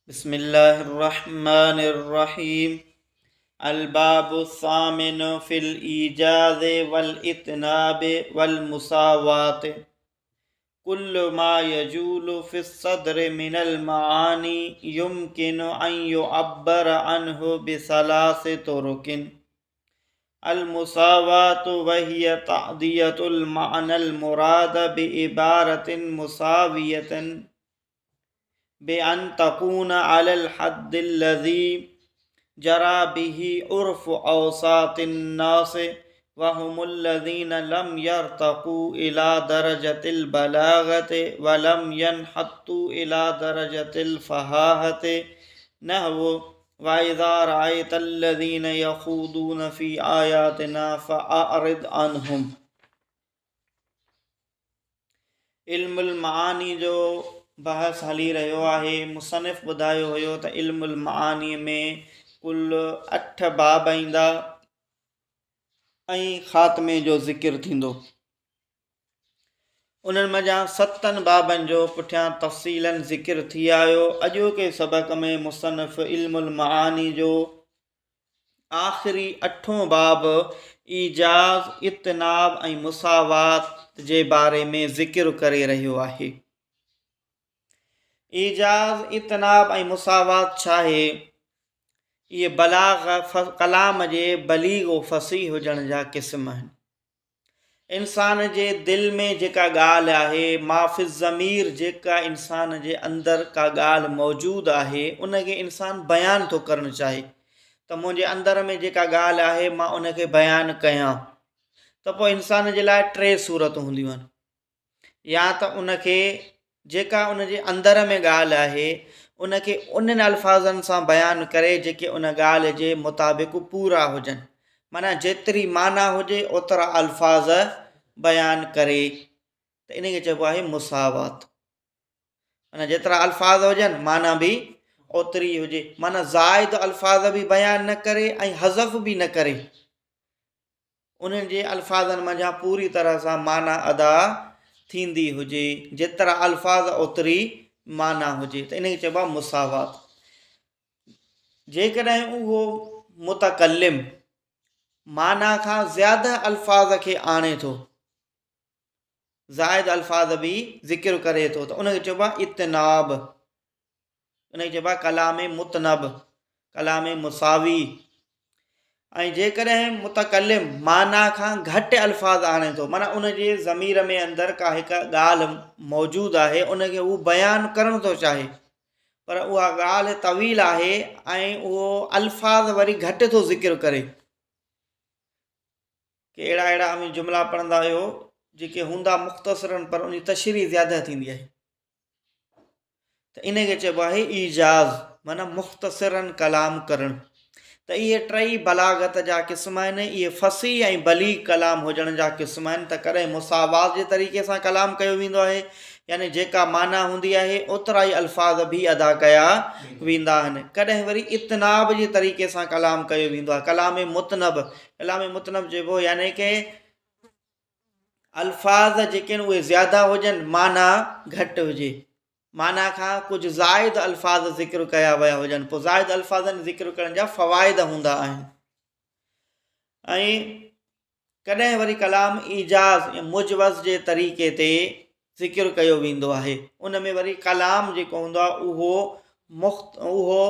بسم الله الرحمن الرحيم الباب الثامن في الإيجاز والإطناب والمساواة كل ما يجول في الصدر من المعاني يمكن أن يعبر عنه بثلاث طرق المساواة وهي تعدية المعنى المراد بعبارة مساوية بأن تكون على الحد الذي جرى به عرف أوساط الناس وهم الذين لم يرتقوا إلى درجة البلاغة ولم ينحطوا إلى درجة الفهاهة نحو وإذا رأيت الذين يخوضون في آياتنا فأعرض عنهم علم المعاني جو بحث هلي رهيو آهي. مصنف ٻڌايو هيو ته علم المعاني ۾ ڪل اٺ باب ايندا ۽ خاتمي جو ذڪر ٿيندو. انهن منجهان ستن بابن جو پٺيان تفصيلاً ذڪر ٿي آيو. اڄوڪي سبق ۾ مصنف علم المعاني جو آخري اٺون باب ايجاز، اطناب ۽ مساوات جي باري ۾ ذڪر ڪري رهيو آهي. ايجاز، اطناب ۽ مساوات ڇا آهي؟ اهي بلاغ، ڪلام جي بليغ و فصيح هجڻ جا قسم آهن. انسان جي دل ۾ جيڪا ڳالهه آهي، ما في الضمير، جيڪا انسان جي اندر ڪا ڳالهه موجود آهي، ان کي انسان بيان ٿو ڪرڻ چاهي ته منهنجي اندر ۾ جيڪا ڳالهه آهي مان ان کي بيان ڪيان ته پوء انسان جي لاء ٽي صورتون هونديون آهن. يا ته ان کي جيڪا ان جي اندر ۾ ڳالهه آهي ان کي انهن الفاظن سان بيان ڪري جيڪي ان ڳالهه جي مطابق پورا هجن معنيٰ جيتري معنيٰ هجي اوترا الفاظ بيان ڪري ته ان کي چئبو آهي مساوات معنيٰ جيترا الفاظ هجن معنيٰ به اوتري هجي معنيٰ زائد الفاظ به بيان نه ڪري ۽ حذف به نه ڪري انهن جي الفاظن منجهان پوري طرح سان معنيٰ ادا ٿيندي هجي، جيترا الفاظ اوتري معنيٰ هجي ته ان کي چئبو آهي مساوات. جيڪڏهن اهو متڪلم معنيٰ کان زياده الفاظ کي آڻي ٿو، زائد الفاظ به ذڪر ڪري ٿو ته ان کي چئبو آهي اطناب. ان کي چئبو آهي ڪلام مطنب، ڪلام مساوي ۽ جيڪڏهن متڪلم معنيٰ کان گهٽ الفاظ آڻي ٿو معنيٰ ان جي ضمير ۾ اندر ڪا هڪ ڳالهه موجود آهي ان کي هو بيان ڪرڻ ٿو چاهي پر اها ڳالهه طويل آهي ۽ اهو الفاظ وري گهٽ ٿو ذڪر ڪري ڪي اهڙا اهڙا اوهين جملا پڙهندا آهيو جيڪي هوندا مختصرن پر ان جي تشريح زياده ٿيندي آهي ته ان کي چئبو آهي ايجاز معنيٰ مختصراً ڪلام ڪرڻ ته اهي ٽئي بلاغت جا قسم آهن اهي فصيح ۽ بليغ ڪلام هجڻ جا قسم آهن ته ڪڏهن مساوات جي طريقي سان ڪلام ڪيو ويندو آهي يعني جيڪا معنيٰ هوندي آهي اوترا ئي الفاظ به ادا ڪيا ويندا آهن ڪڏهن وري اطناب جي طريقي سان ڪلام ڪيو ويندو آهي ڪلام مطنب ڪلام مطنب چئبو يعني ڪي الفاظ جيڪي آهن اهي زياده هجن معنيٰ گهٽ هجي معنيٰ کان ڪجهه زائد الفاظ ذڪر ڪيا ويا هجن پوء زائد الفاظن ذڪر ڪرڻ جا فوائد هوندا آهن ۽ ڪڏهن وري ڪلام ايجاز يا مجوز جي طريقي تي ذڪر ڪيو ويندو آهي ان ۾ وري ڪلام جيڪو هوندو آهي اهو مخت اهو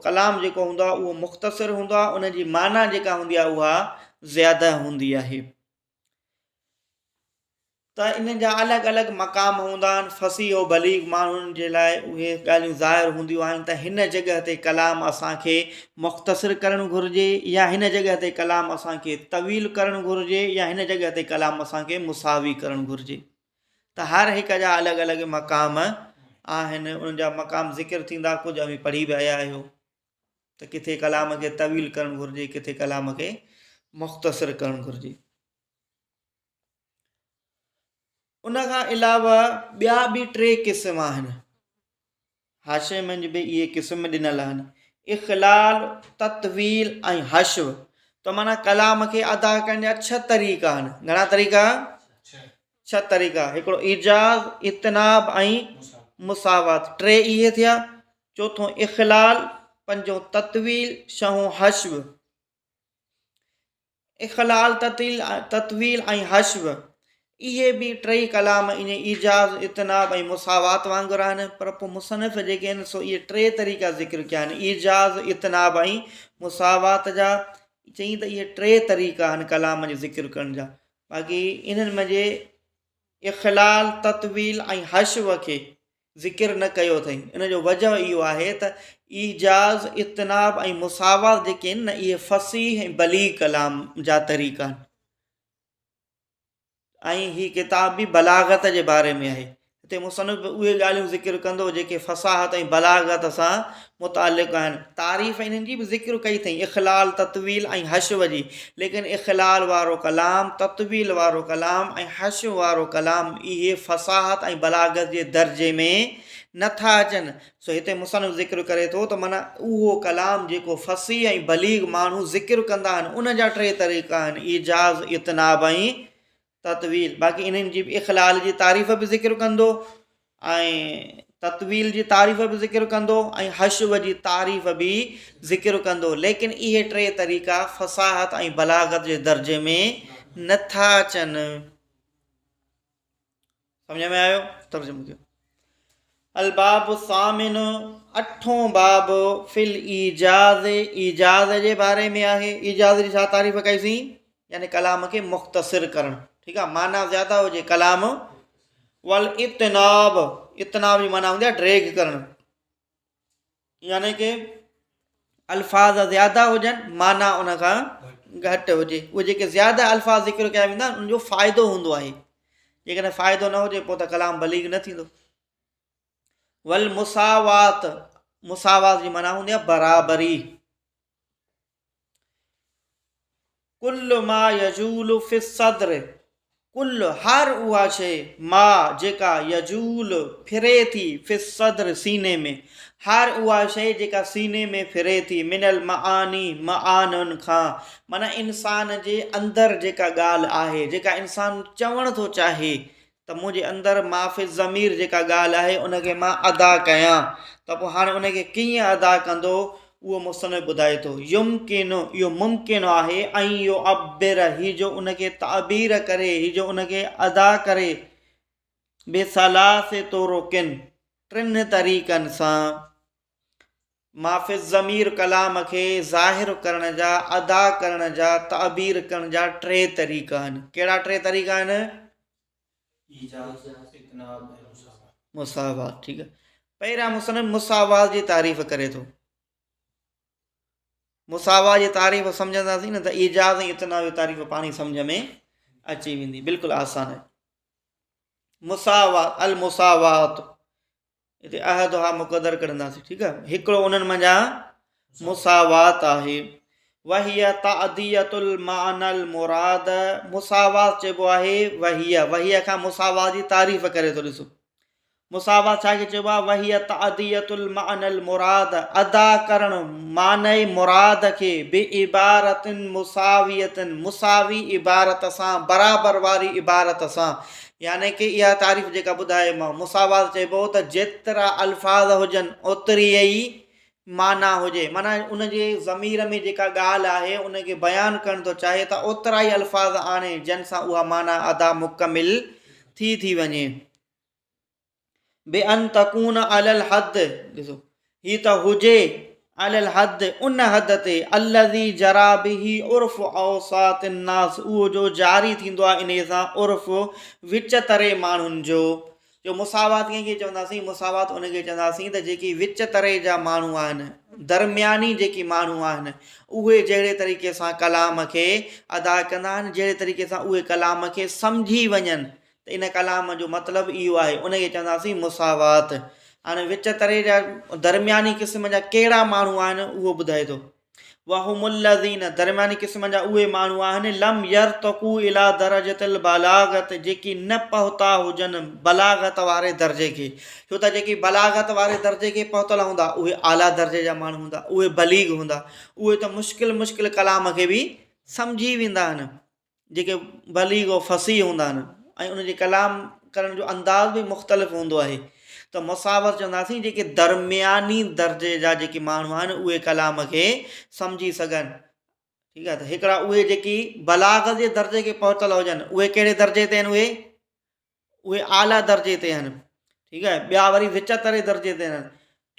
ڪلام جيڪو هوندو آهي اهو مختصر هوندو آهي ان جي معنيٰ جيڪا هوندي آهي اها زياده هوندي آهي ته انهن جا الڳ الڳ مقام هوندا آهن فصيح و بليغ ماڻهن جي لاء اهي ڳالهيون ظاهر هونديون آهن ته هن جڳهه تي ڪلام اسان کي مختصر ڪرڻ گهرجي يا هن جڳهه تي ڪلام اسان کي طويل ڪرڻ گهرجي يا هن جڳهه تي ڪلام اسان کي مساوي ڪرڻ گهرجي ته هر هڪ جا الڳ الڳ مقام آهن انهن جا مقام ذڪر ٿيندا ڪجهه اوهين پڙهي به آيا آهيو ته ڪٿي ڪلام کي طويل ڪرڻ گهرجي ڪٿي ڪلام کي مختصر ڪرڻ گهرجي ان کان علاوه ٻيا به ٽي قسم آهن حاشي منجھ به اهي قسم ڏنل آهن اخلال تطويل ۽ حشو ته معنی ڪلام کي ادا ڪرڻ جا ڇهه طريقا آهن گهڻا طريقا ڇهه طريقا هڪڙو ايجاز اطناب ۽ مساوات ٽي اهي ٿيا. چوٿون اخلال، پنجون تطويل، ڇهون حشو. اخلال، تطويل ۽ حشو اهي به ٽئي ڪلام ائين ايجاز، اطناب ۽ مساوات وانگر آهن، پر پوء مصنف جيڪي آهن سو اهي ٽي طريقا ذڪر ڪيا آهن، ايجاز، اطناب ۽ مساوات جا. چئين ته اهي ٽي طريقا آهن ڪلام جي ذڪر ڪرڻ جا، باقي انهن منجهه اخلال، تطويل ۽ حشو کي ذڪر نه ڪيو اٿئي. ان جو وجه اهو آهي ته ايجاز، اطناب ۽ مساوات جيڪي آهن نه اهي فصيح ۽ بليغ ڪلام جا طريقا آهن ۽ هي ڪتاب به بلاغت جي باري ۾ آهي. هتي مصنف به اهي ڳالهيون ذڪر ڪندو جيڪي فصاحت ۽ بلاغت سان متعلق آهن. تعريف انهن جي به ذڪر ڪئي اٿئي، اخلال، تطويل ۽ حشو جي، ليڪن اخلال وارو ڪلام، تطويل وارو ڪلام ۽ حشو وارو ڪلام اهي فصاحت ۽ بلاغت جي درجي ۾ نه ٿا اچن. سو هتي مصنف ذڪر ڪري ٿو ته معنيٰ اهو ڪلام جيڪو فصيح ۽ بليغ ماڻهو ذڪر ڪندا آهن، ان جا ٽي طريقا آهن، ايجاز، اطناب ۽ تطويل باقي انهن جي اخلال جي تعريف به ذڪر ڪندو ۽ تطويل جي تعريف به ذڪر ڪندو ۽ حشو جي تعريف به ذڪر ڪندو ليڪن اهي ٽي طريقا فصاحت ۽ بلاغت جي درجي ۾ نٿا اچن. سمجھ ۾ آيو؟ ترجمو ڪيو. الباب الثامن اٺون باب في الايجاز ايجاز جي باري ۾ آهي. ايجاز جي ڇا تعريف ڪئي سين؟ يعني ڪلام کي مختصر ڪرڻ، ٺيڪ آهي، معنيٰ زياده هجي ڪلام. والاطناب اطناب جي معنيٰ هوندي آهي ڊيگهه ڪرڻ، يعني ڪي الفاظ زياده هجن معنيٰ ان کان گهٽ هجي. اهي جيڪي زياده الفاظ ذڪر ڪيا ويندا آهن ان جو فائدو هوندو آهي، جيڪڏهن فائدو نه هجي پوء ته ڪلام بليغ نه ٿيندو. والمساوات مساوات جي معنيٰ هوندي آهي برابري. ڪل ما يجول في الصدر ڪل هر اها شيء ما جيڪا يجول ڦري ٿي في الصدر سيني ۾ هر اها شيء جيڪا سيني ۾ ڦري ٿي من المعاني معانن کان معنيٰ انسان جي اندر جيڪا ڳالهه آهي جيڪا انسان چوڻ ٿو چاهي ته منهنجي اندر ما في الضمير جيڪا ڳالهه آهي ان کي مان ادا ڪيان ته پوء هاڻي ان کي ڪيئن ادا ڪندو اهو مصنف ٻڌائي ٿو يمڪن اهو ممڪن آهي ان يعبر هي جو ان کي تعبير ڪري هي جو ان کي ادا ڪري بثلاث طرق ٽن طريقن سان ما في الضمير ڪلام کي ظاهر ڪرڻ جا، ادا ڪرڻ جا، تعبير ڪرڻ جا ٽي طريقا آهن. ڪهڙا ٽي طريقا آهن؟ ايجاز، اطناب ۽ مساوات. مساوات، ٺيڪ آهي. پهريان مصنف مساوات جي تعريف ڪري ٿو. مساوات جي تعريف سمجهنداسين نه ته ايجاز ۽ اطناب جي تعريف پاڻ ئي سمجهه ۾ اچي ويندي، بلڪل آسان آهي. مساوات، المساوات هتي احدها مقدر ڪڍنداسين ٺيڪ آهي هڪڙو انهن منجهان مساوات آهي وهي تعدية المعنى المراد مساوات چئبو آهي وهي وهي کان مساوات جي تعريف ڪري ٿو ڏسو مساوات ڇا کي چئبو آهي وهي تعدية المعنى المراد ادا ڪرڻ معنی مراد کي بعبارت مساوية مساوي عبارت سان برابر واري عبارت سان يعني ڪه اها تعريف جيڪا ٻڌايومانو، مساوات چئبو ته جيترا الفاظ هجن اوتري ئي معنيٰ هجي، معنيٰ ان جي ضمير ۾ جيڪا ڳالهه آهي ان کي بيان ڪرڻ ٿو چاهي ته اوترا ئي الفاظ آڻي جن سان اها معنيٰ ادا مڪمل ٿي ٿي وڃي. بأن تڪون علي الحد، ڏسو هي ته هجي علي الحد ان حد تي الذي جرا به عرف اوساط الناس اهو جو جاري ٿيندو آهي انهي سان عرف وچ تري ماڻهن جو. جو مساوات ڪنهن کي چونداسين؟ مساوات ان کي چونداسين ته جيڪي وچ تري جا ماڻهو آهن، درمياني جيڪي ماڻهو آهن، اهي جهڙي طريقي سان ڪلام کي ادا ڪندا آهن، جهڙي طريقي سان اهي ڪلام کي سمجهي وڃن ته ان ڪلام جو مطلب اهو آهي، ان کي چونداسين مساوات. هاڻي وچ تري جا درمياني قسم جا ڪهڙا ماڻهو آهن اهو ٻڌائي ٿو. وهم الذين درمياني قسم جا اهي ماڻهو آهن لم يرتقوا الي درجة البلاغت جيڪي نه پهتا هجن بلاغت واري درجي کي، ڇو ته جيڪي بلاغت واري درجي کي پهتل هوندا اهي اعليٰ درجي جا ماڻهو هوندا، اهي بليغ هوندا، اهي ته مشڪل مشڪل ڪلام کي به سمجهي ويندا آهن. جيڪي بليغ و فصيح هوندا آهن ۽ ان جي ڪلام ڪرڻ جو انداز به مختلف هوندو آهي. ته مساوات چونداسين جيڪي درمياني درجي جا جيڪي ماڻهو آهن اهي ڪلام کي سمجهي سگهن. ٺيڪ آهي ته هڪڙا اهي جيڪي بلاغت جي درجي کي پهتل هجن اهي ڪهڙي درجي تي آهن اهي اهي اعليٰ درجي تي آهن. ٺيڪ آهي ٻيا وري وچتري درجي تي آهن.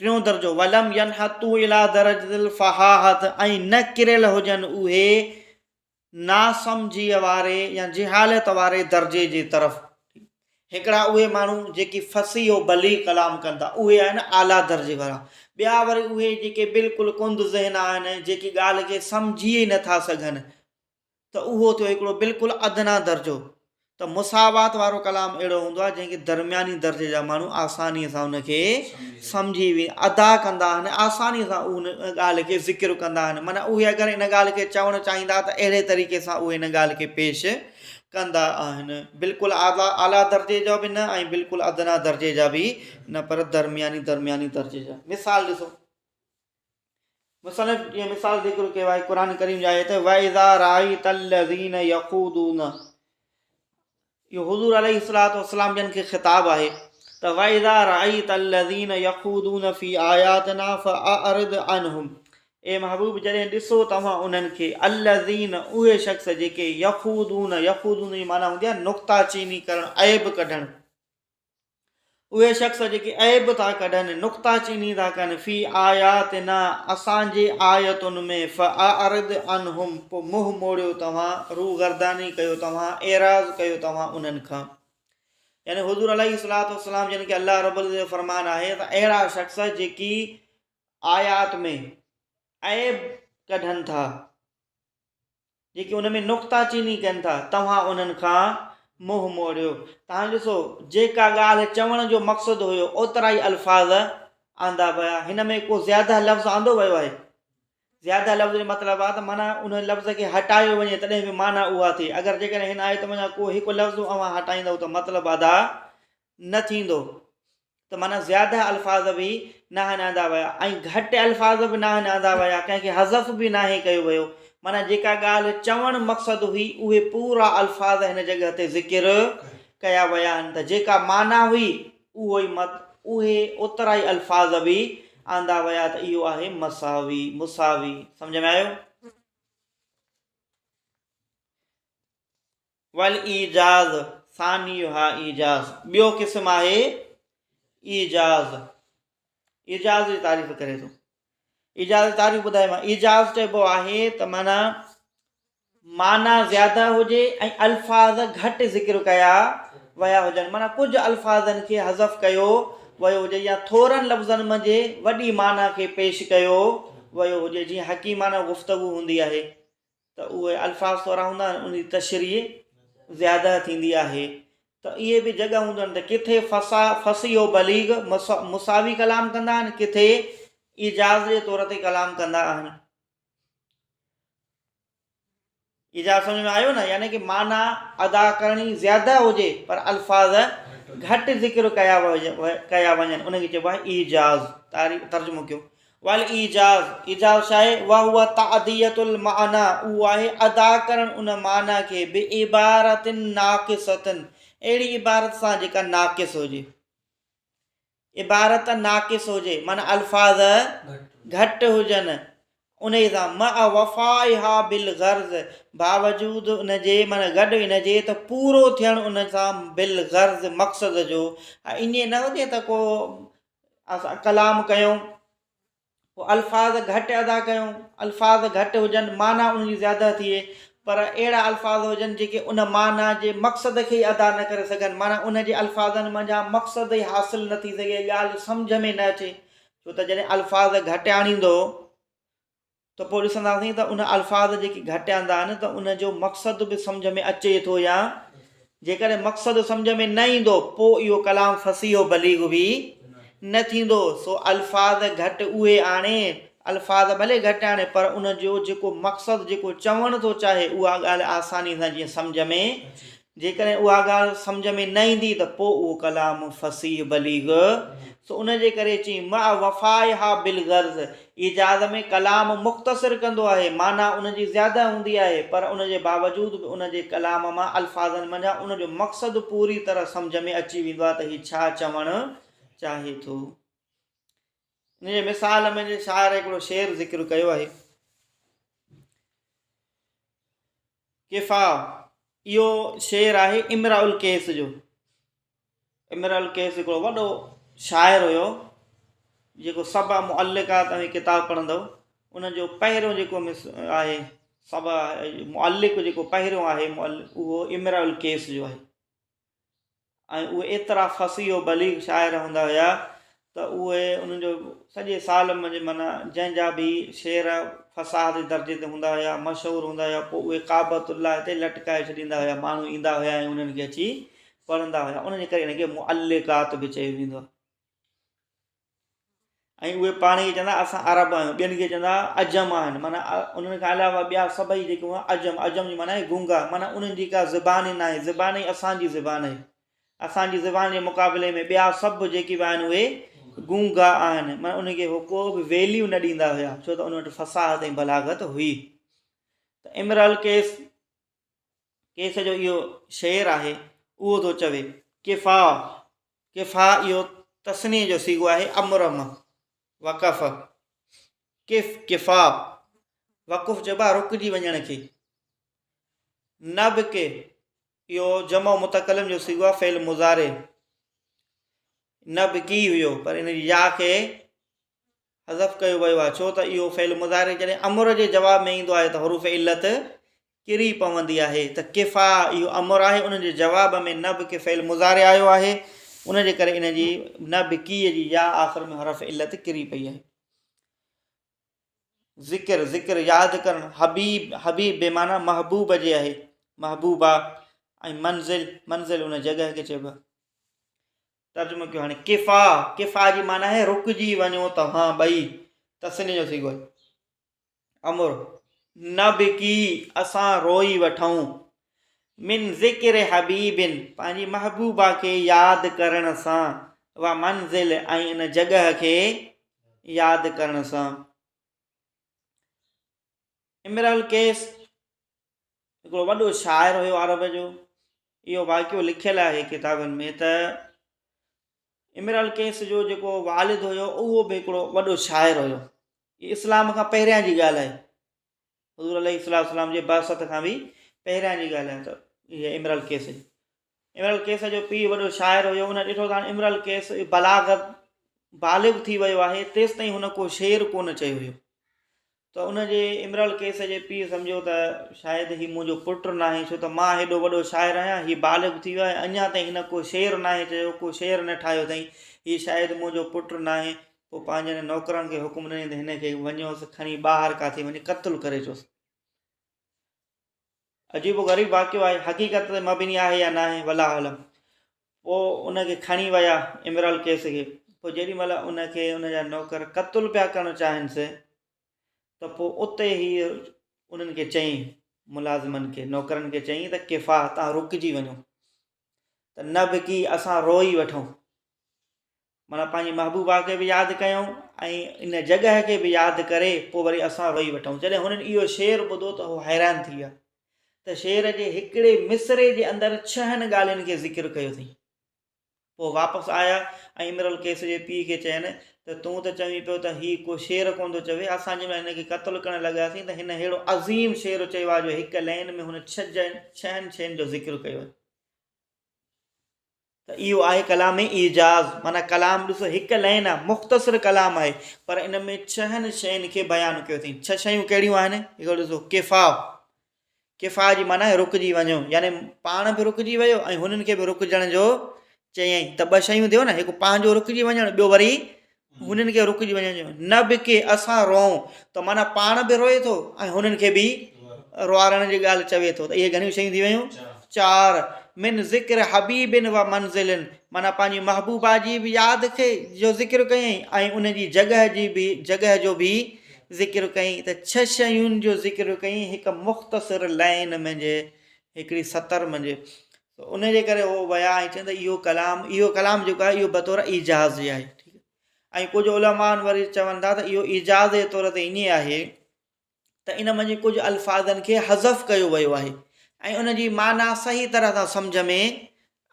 ٽيون درجو ولم ينحطوا الى درجة الفحاحة ۽ نه ڪريل هجن اهي ناسمجهيء واري يا جهالت واري درجي جي طرف. هڪڙا اهي ماڻهو جيڪي فصيح و بليغ ڪلام ڪن ٿا اهي آهن اعليٰ درجي وارا. ٻيا وري اهي جيڪي بلڪل ڪند ذهن آهن جيڪي ڳالهه کي سمجهي ئي نٿا سگهن ته اهو ٿيو هڪڙو بلڪل ادنيٰ درجو. ته مساوات وارو ڪلام اهڙو هوندو آهي جنهن کي درمياني درجي جا ماڻهو آسانيء سان ان کي سمجهي وي ادا ڪندا آهن آسانيء سان ان ڳالهه کي ذڪر ڪندا آهن معنيٰ اهي اگر ان ڳالهه کي چوڻ چاهيندا ته اهڙي طريقي سان اهي ان ڳالهه کي پيش ڪندا آهن بلڪل اعليٰ اعليٰ درجي جا به نه ۽ بلڪل ادنيٰ درجي جا به نه پر درمياني درمياني درجي جا. مثال ڏسو. مصنف جيئن مثال ذڪر ڪيو آهي قرآن ڪريم جي آيت واذا رايت الذين يخوضون اهو حضور عليه الصلوة والسلام جن کي خطاب آهي ته واذا رايت الذين يخوضون في آياتنا فاعرض عنهم اي محبوب جڏهن ڏسو توهان انهن کي الذين اهي شخص جيڪي يخوضون يخوضون جي معنيٰ هوندي آهي نقطه چيني ڪرڻ عيب ڪڍڻ اهي شخص جيڪي عيب ٿا ڪڍن، نقطه چيني ٿا ڪن، في آياتنا، اسان جي آيتن ۾، فاعرض عنهم، پوء منهن موڙيو توهان، روگرداني ڪيو توهان، اعراض ڪيو توهان انهن کان. يعني حضور عليه الصلوة والسلام جن کي الله رب العزت جو فرمان آهي ته اهڙا شخص جيڪي آيات ۾ عيب ڪڍن ٿا، جيڪي ان ۾ نقطه چيني ڪن ٿا، توهان انهن کان منهن موڙيو. ته هاڻي ڏسو، جيڪا ڳالهه چوڻ جو مقصد هيو، اوترا ئي الفاظ آندا ويا. هن ۾ ڪو زياده لفظ آندو ويو آهي؟ زياده لفظ جو مطلب آهي ته معنيٰ ان لفظ کي هٽايو وڃي تڏهن به معنيٰ اها ٿئي. اگر جيڪڏهن هن آيت منجهان ڪو هڪ لفظ اوهان هٽائيندؤ ته مطلب ادا نه ٿيندو. ته معنيٰ زياده الفاظ به ناهن آندا ويا ۽ گهٽ الفاظ به ناهن آندا ويا، ڪنهن کي حذف به ناهي ڪيو ويو، معنيٰ جيڪا ڳالهه چوڻ مقصد هئي اهي پورا الفاظ هن جڳهه تي ذڪر ڪيا ويا آهن ته جيڪا معنيٰ هئي اهو ئي مت اهي اوترا ئي الفاظ به آندا ويا ته اهو آهي مساوي، مساوي، سمجهه ۾ آيو؟ والايجاز ثانيها ايجاز ٻيو قسم آهي ايجاز ايجاز جي تعريف ڪري ٿو ايجاز جي تعريف ٻڌائي مان ايجاز چئبو آهي ته معنی معنی زياده هجي ۽ الفاظ گهٽ ذڪر ڪيا ويا هجن معنی ڪجهه الفاظن کي حذف ڪيو ويو هجي يا ٿورن لفظن منجهه وڏي معنی کي پيش ڪيو ويو هجي جيئن حڪيمانه گفتگو هوندي آهي ته اهي الفاظ ٿورا هوندا آهن ان جي تشريح زياده ٿيندي آهي ته اهي به جڳهه هونديون آهن ته ڪٿي فصا فصيح و بليغ مساوي ڪلام ڪندا آهن ڪٿي ايجاز جي طور تي ڪلام ڪندا آهن ايجاز سمجھ ۾ آيو نه يعني ڪه معنی ادا ڪرڻي زياده هجي پر الفاظ گهٽ ذڪر ڪيا ڪيا وڃن ان کي چئبو آهي ايجاز تعريف ترجمو ڪيو والايجاز، ايجاز ڇا آهي؟ وهو تعدية المعنيٰ، اهو آهي ادا ڪرڻ ان معنيٰ کي بعبارة ناقصة، اهڙي عبارت سان جيڪا ناقص هجي. عبارت ناقص هجي معنيٰ الفاظ گهٽ هجن انهيء سان مع وفائها بالغرض باوجود ان جي معنيٰ گڏ ان جي ته پورو ٿيڻ ان سان بالغرض مقصد جو ائين نه هجي ته ڪو اسان ڪلام ڪيون پوء الفاظ گهٽ ادا ڪيون الفاظ گهٽ هجن معنيٰ ان جي زياده ٿئي پر اهڙا الفاظ هجن جيڪي ان معنيٰ جي مقصد کي ئي ادا نه ڪري سگهن معنيٰ ان جي الفاظن منجهان مقصد ئي حاصل نه ٿي سگهي ڳالهه سمجهه ۾ نه اچي ڇو ته جڏهن الفاظ گهٽ آڻيندو ته پوء ڏسنداسين ته ان الفاظ جيڪي گهٽ آندا آهن ته ان جو مقصد به سمجهه ۾ اچي ٿو يا جيڪڏهن مقصد سمجهه ۾ نه ايندو پوء اهو ڪلام فصيح و بليغ به نه ٿيندو سو الفاظ گهٽ اهي آڻي الفاظ ڀلي گهٽ آڻي پر ان جو جيڪو مقصد جيڪو چوڻ ٿو چاهي اها ڳالهه آساني سان جيئن سمجهه ۾ جيڪڏهن اها ڳالهه سمجهه ۾ نه ايندي ته پوء اهو ڪلام فصيح بليغ سو ان جي ڪري چئين مع وفائها بالغرض ايجاز ۾ ڪلام مختصر ڪندو آهي معنيٰ ان جي زياده هوندي آهي پر ان جي باوجود به ان جي ڪلام مان الفاظن منجهان ان جو مقصد پوري طرح سمجهه ۾ اچي ويندو آهي ته هي ڇا چوڻ چاهي ٿو. ان جي مثال ۾ جي شاعر هڪڙو شعر ذڪر ڪيو آهي. ڪفا اهو شعر آهي امراء القيس جو. امراء القيس هڪڙو وڏو شاعر هيو جيڪو سبع معلقات اوهين ڪتاب پڙهندؤ ان جو پهريون جيڪو آهي سبع معلق جيڪو پهريون آهي اهو امراء القيس جو آهي. ۽ اهي ايترا فصيح و بليغ شاعر هوندا هيا ته اهي انهن جو سڄي سال منجهه معنيٰ جنهن جا به شعر فصاحت جي درجي تي هوندا هيا مشهور هوندا هيا پوء اهي ڪعبة الله تي لٽڪائي ڇڏيندا هيا ماڻهو ايندا هيا ۽ انهن کي اچي پڙهندا هيا ان جي ڪري ان کي معلقات به چيو ويندو آهي. ۽ اهي پاڻ کي چوندا اسان عرب آهيون ٻين کي چوندا عجم آهن معنيٰ انهن کان علاوه ٻيا سڀئي جيڪي هئا عجم عجم جي معنيٰ آهي گونگا معنيٰ انهن جي ڪا زبان ئي ناهي زبان ئي اسان جي زبان آهي اسان جي زبان جي مقابلي ۾ ٻيا سڀ جيڪي به آهن اهي گونگا آهن معنيٰ انهن کي هو ڪو به ويليو نه ڏيندا هيا ڇو ته ان وٽ فصاحت ۽ بلاغت هئي ته امرال قيس قيس جو اهو شعر آهي اهو ٿو چوي ڪفا ڪفا اهو تثنيء جو صيغو آهي امر مان وقف ڪف ڪفا وقف چئبو آهي رڪجي وڃڻ کي نبڪ اهو جمع متڪلم جو صيغو آهي فعل مضارع نبڪي هيو پر ان جي يا کي حذف ڪيو ويو آهي ڇو ته اهو فعل مضارع جڏهن امر جي جواب ۾ ايندو آهي ته حروف علت ڪري پوندي آهي ته ڪفا اهو امر آهي ان جي جواب ۾ نه به ڪي فعل مضارع آيو آهي ان جي ڪري ان جي نه به ڪي جي يا آخر ۾ حرف علت ڪري پئي آهي. ذڪر ذڪر ياد ڪرڻ حبيب حبيب بي معنيٰ محبوب جي آهي محبوبا ۽ منزل منزل ان جڳهه کي چئبو آهي. ترجمو ڪيو هاڻي ڪفا ڪفا جي معنيٰ آهي رڪجي وڃو توهان ٻئي تثنية جو صيغو آهي امر نبڪي اسان روئي وٺون من ذڪر حبيب پنهنجي محبوبه کي ياد ڪرڻ سان و منزل ۽ ان جڳهه کي ياد ڪرڻ سان امرال قيس هڪڙو وڏو شاعر هيو عرب جو اهو واقعو لکيل آهي ڪتابن ۾ ته امرال قيس جو جيڪو والد هيو اهو به هڪڙو وڏو شاعر هيو اسلام کان پهريان جي ڳالهه آهي حضور عليه الصلوة والسلام جي بعثت کان به پهريان جي ڳالهه آهي ته هي امرال قيس جي امرال قيس جو پيء وڏو شاعر هيو ان ڏٺو ته هاڻي امرال قيس بلاغت بالغ ٿي ويو آهي تيستائين هن ڪو شعر ڪونه چيو هيو ته ان جي امرال قيس جي پيء سمجهيو ته شايد هي منهنجو پٽ ناهي ڇو ته مان هيڏو وڏو شاعر آهيان هي بالغ ٿي ويو آهي اڃا تائين هن ڪو شعر ناهي چيو ڪو شعر نه ٺاهيو اٿائين هي شايد منهنجو پٽ ناهي پوء پنهنجن نوڪرن کي حڪم ڏنائين ته هن کي وڃوس کڻي ٻاهر ڪاٿي وڃي قتل ڪري اچوس عجيب و غريب واقعو آهي حقيقت تي مبني آهي يا ناهي والله اعلم پوء ان کي کڻي ويا امرال قيس کي پوء جيڏي مهل ان کي ان جا نوڪر قتل پيا ڪرڻ چاهين سي ته پوء اتي هي انهن کي چيائين ملازمن کي نوڪرن کي چيائين ته ڪفا تان رڪجي وڃو ته نه به ڪي اسان روئي وٺون معنيٰ پنهنجي محبوبه کي به ياد ڪيون ۽ ان جڳهه کي به ياد ڪري پوء وري اسان روئي وٺون. جڏهن هنن اهو شعر ٻڌو ته هو حيران ٿي ويا ته شعر جي هڪڙي مصرعي جي اندر ڇهن ڳالهين کي ذڪر ڪيو اٿئي. پوء واپس آيا ۽ امرالقيس جي پيء کي چين ته تون ته چوين پيو ته هي ڪو شعر ڪونه ٿو چوي، اسان جنهن مهل هن کي قتل ڪرڻ لڳاسين ته هن ههڙو عظيم شعر چيو آهي جو هڪ لائين ۾ هن ڇهن شين جو ذڪر ڪيو آهي. ته اهو آهي ڪلام ايجاز معنيٰ ڪلام ڏسو هڪ لائن آهي مختصر ڪلام آهي پر ان ۾ ڇهن شين کي بيان ڪيو اٿئي ڇهه شيون ڪهڙيون آهن هڪڙو ڏسو ڪفا ڪفا جي معنيٰ آهي رڪجي وڃو يعني پاڻ به رڪجي ويو ۽ هنن کي به رڪجڻ جو چيائين ته ٻه شيون ٿيو نه هڪ پنهنجو رڪجي وڃڻ ٻيو وري هنن کي رڪجي وڃڻ جو نه به ڪي اسان روئون ته معنيٰ پاڻ به روئي ٿو ۽ هنن کي به روئارڻ جي ڳالهه چوي ٿو ته اهي گهڻيون شيون ٿي ويون چار من ذڪر حبيب و منزل معنيٰ پنهنجي محبوبا جي به ياد کي جو ذڪر ڪيائين ۽ ان جي جڳهه جي به جڳهه جو به ذڪر ڪيائين ته ڇهه شيون جو ذڪر ڪيائين هڪ مختصر لائن منجهه هڪڙي سطر منجهه ان جي ڪري هو ويا ۽ چون ته اهو ڪلام اهو ڪلام جيڪو آهي اهو بطور ايجاز جي آهي ٺيڪ ۽ ڪجهه علماء وري چون ٿا ته اهو ايجاز جي طور تي ائين آهي ته ان منجهه ڪجهه الفاظن کي حذف ڪيو ويو آهي ۽ ان جي معنيٰ صحيح طرح سان سمجهه ۾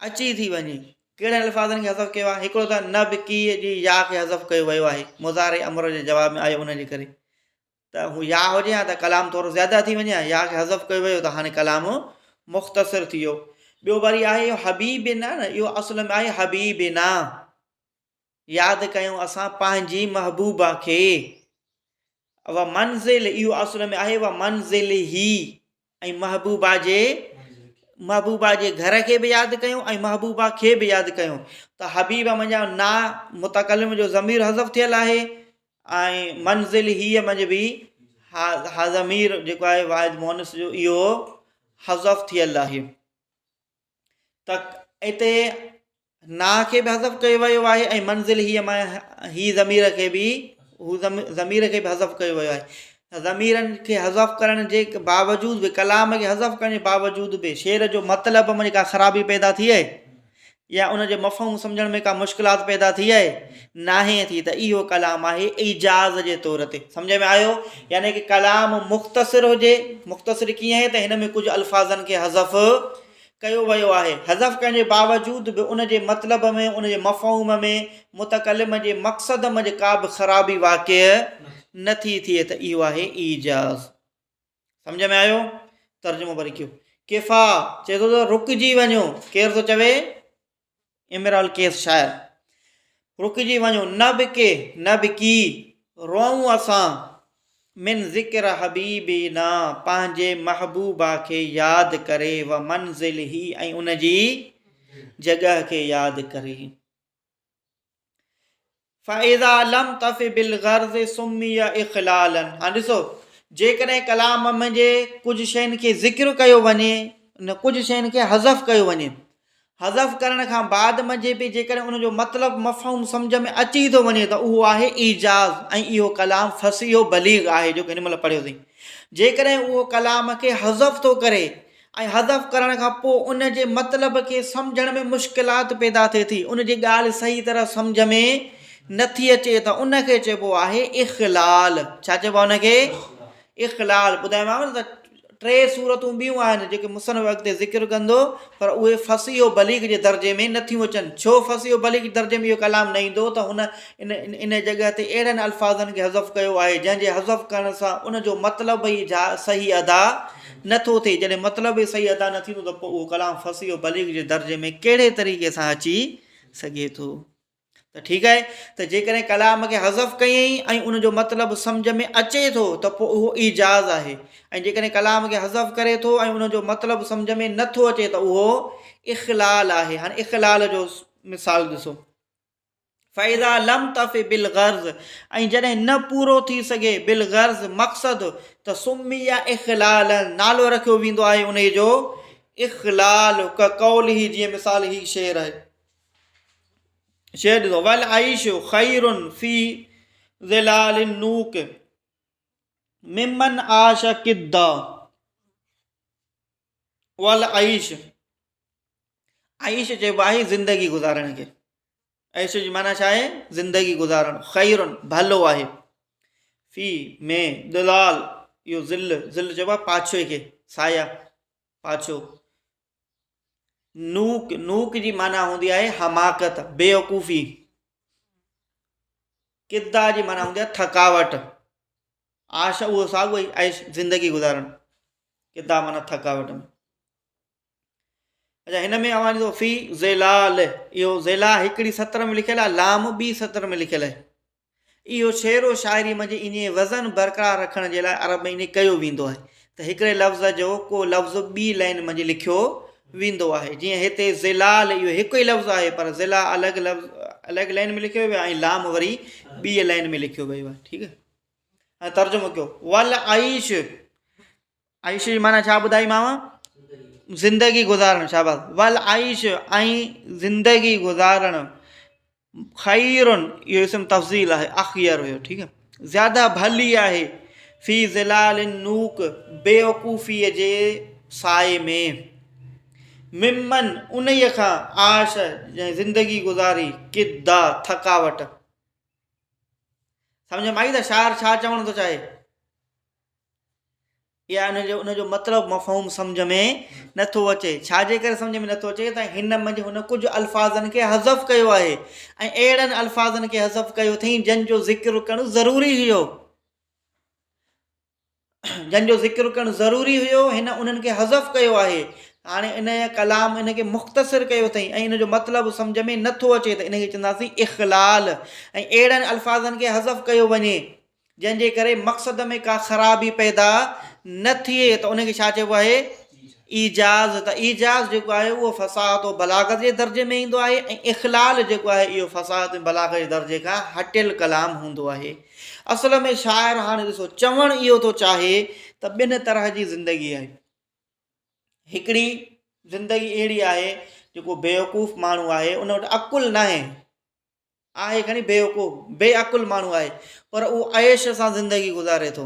اچي ٿي وڃي. ڪهڙن الفاظن کي حذف ڪيو آهي؟ هڪڙو ته نبڪي جي يا کي حذف ڪيو ويو آهي، مضارع امر جي جواب ۾ آيو ان جي ڪري ته هو يا هجي ها ته ڪلام ٿورو زياده ٿي وڃي ها، يا کي حذف ڪيو ويو ته هاڻي ڪلام مختصر ٿي ويو. ٻيو وري آهي اهو حبيبنا نه، اهو اصل ۾ آهي حبيبنا، ياد ڪيون اسان پنهنجي محبوبه کي. و منزل، اهو اصل ۾ آهي و منزله، ۽ محبوبه جي محبوبه جي گهر کي به ياد ڪيون ۽ محبوبه کي به ياد ڪيون ته حبيب منجهان نا متڪلم جو ضمير حذف ٿيل آهي ۽ منزل هي منجهه به ها ضمير جيڪو آهي واحد مونس جو اهو حذف ٿيل آهي ته اتي نا کي به حذف ڪيو ويو آهي ۽ منزل هي مان هي ضمير کي به هو ضمير کي به حذف ڪيو ويو آهي ضميرن کي حذف ڪرڻ جي باوجود به ڪلام کي حذف ڪرڻ جي باوجود به شعر جو مطلب ۾ ڪا خرابي پيدا ٿي آهي يا ان جي مفهوم سمجھڻ ۾ ڪا مشڪلات پيدا ٿي آهي ناهي ٿي ته اهو ڪلام آهي ايجاز جي طور تي سمجھ ۾ آيو يعني ڪي ڪلام مختصر هجي مختصر ڪيئن آهي ته هن ۾ ڪجهه الفاظن کي حذف ڪيو ويو آهي. حذف ڪرڻ جي باوجود به ان جي مطلب ۾، ان جي مفهوم ۾، متڪلم جي مقصد منجهه ڪا به خرابي واقع نه ٿي ٿئي ته اهو آهي ايجاز. سمجهه ۾ آيو؟ ترجمو وري ڪيو. ڪفا، چئي ٿو ته رڪجي وڃو. ڪير ٿو چوي؟ امراء القيس شاعر، رڪجي وڃو، نه بڪي، نه بڪي، روئون اسان، من ذڪر حبيبنا، پنهنجي محبوبه کي ياد ڪري، و منزله، ۽ ان جي جڳهه کي ياد ڪري. فاذا لم تف بالغرض سمي اخلالا، هاڻ ڏسو جيڪڏهن ڪلام منجهه ڪجهه شين کي ذڪر ڪيو وڃي نه ڪجهه شين کي حذف ڪيو وڃي، حذف ڪرڻ کان بعد منجهه به جيڪڏهن ان جو مطلب مفهوم سمجهه ۾ اچي ٿو وڃي ته اهو آهي ايجاز ۽ اهو ڪلام فصيح و بليغ آهي جو هن مهل پڙهيوسين. جيڪڏهن اهو ڪلام کي حذف ٿو ڪري ۽ حذف ڪرڻ کان پوء ان جي مطلب کي سمجهڻ ۾ مشڪلات پيدا ٿئي ٿي، ان جي ڳالهه صحيح طرح سمجهه ۾ نه ٿي اچي ته ان کي چئبو آهي اخلال. ڇا چئبو آهي ان کي؟ اخلال. ٻڌايومانو نه ته ٽي صورتون ٻيون آهن جيڪي مصنف اڳتي ذڪر ڪندو پر اهي فصيح و بليغ جي درجي ۾ نه ٿيون اچن. ڇو فصيح و بليغ جي درجي ۾ اهو ڪلام نه ايندو ته هن ان ان جڳهه تي اهڙن الفاظن کي حذف ڪيو آهي جنهن جي حذف ڪرڻ سان ان جو مطلب ئي صحيح ادا نه ٿو ٿئي، جڏهن مطلب ئي صحيح ادا نه ٿيندو ته پوء اهو ڪلام فصيح و بليغ جي درجي ۾ ڪهڙي طريقي سان اچي سگهي ٿو؟ ته ٺيڪ آهي ته جيڪڏهن ڪلام کي حذف ڪيائين ۽ ان جو مطلب سمجهه ۾ اچي ٿو ته پوء اهو ايجاز آهي ۽ جيڪڏهن ڪلام کي حذف ڪري ٿو ۽ ان جو مطلب سمجهه ۾ نه ٿو اچي ته اهو اخلال آهي. هاڻي اخلال جو مثال ڏسو. فاذا لم تف بالغرض ۽ جڏهن نه پورو ٿي سگهي بالغرض مقصد ته سمي اخلالا نالو رکيو ويندو آهي انهي جو اخلال ڪقوله جيئن مثال هي شعر آهي شعر ڏسو والعيش خير في ظلال النوق ممن عاش قدا والعيش عيش چئبو آهي زندگي گذارڻ کي عيش جي معنيٰ ڇا آهي زندگي گذارڻ خير ڀلو آهي في ۾ دلال اهو ظل ظل چئبو آهي پاڇي کي سايا پاڇو نوڪ نوڪ جي معنيٰ هوندي آهي حماقت بيوقوفي ڪدا جي معنيٰ هوندي آهي ٿڪاوٽ عاش اهو ساڳو ئي عيش زندگي گذارڻ ڪدا معنيٰ ٿڪاوٽ ۾ اچا هن ۾ اوهان ڏسو في ظلال اهو ظلا هڪڙي سطر ۾ لکيل آهي لام ٻي سطر ۾ لکيل آهي اهو شعر و شاعري منجهه انهي وزن برقرار رکڻ جي لاء عرب ۾ انهي ڪيو ويندو آهي ته هڪڙي لفظ جو ڪو لفظ ٻي لائن منجهه لکيو ويندو آهي جيئن هتي ظلال اهو هڪ ئي لفظ آهي پر ظلا الڳ لفظ الڳ لائن ۾ لکيو ويو آهي ۽ لام وري ٻي لائن ۾ لکيو ويو آهي ٺيڪ آهي ترجمو ڪيو والعيش عيش جي معنيٰ ڇا ٻڌائي ماما؟ زندگي گذارڻ شاباس والعيش ۽ زندگي گذارڻ خير اهو اسم تفضيل آهي اخير هيو ٺيڪ آهي زياده ڀلي آهي في ظلال النوق بيوقوفيء جي سائي ۾ ممن انهيء کان عاش جنهن زندگي گذاري ڪدا ٿڪاوٽ سمجھ ۾ آئي ته شاعر ڇا چوڻ ٿو چاهي؟ يا ان جو ان جو مطلب مفهوم سمجهه ۾ نٿو اچي. ڇا جي ڪري سمجهه ۾ نٿو اچي ته هن منجهه هن ڪجهه الفاظن کي حذف ڪيو آهي ۽ اهڙن الفاظن کي حذف ڪيو اٿئين جن جو ذڪر ڪرڻ ضروري هيو. جن جو ذڪر ڪرڻ ضروري هيو هن انهن کي حذف ڪيو آهي. هاڻي ان ڪلام ان کي مختصر ڪيو اٿئين ۽ ان جو مطلب سمجهه ۾ نٿو اچي ته ان کي چونداسين اخلال ۽ اهڙن الفاظن کي حذف ڪيو وڃي جنهن جي ڪري مقصد ۾ ڪا خرابي پيدا نه ٿئي ته ان کي ڇا چئبو آهي؟ ايجاز. ته ايجاز جيڪو آهي اهو فصاحت و بلاغت جي درجي ۾ ايندو آهي ۽ اخلال جيڪو آهي اهو فصاحت ۽ بلاغت جي درجي کان هٽيل ڪلام هوندو آهي. اصل ۾ شاعر هاڻي ڏسو چوڻ اهو ٿو چاهي ته ٻن طرح جي زندگي آهي. هڪڙي زندگي اهڙي آهي جيڪو بيوقوف ماڻهو آهي ان وٽ عقل ناهي. آهي کڻي بيوقوف، بي عقل ماڻهو آهي پر اهو عيش سان زندگي گذاري ٿو.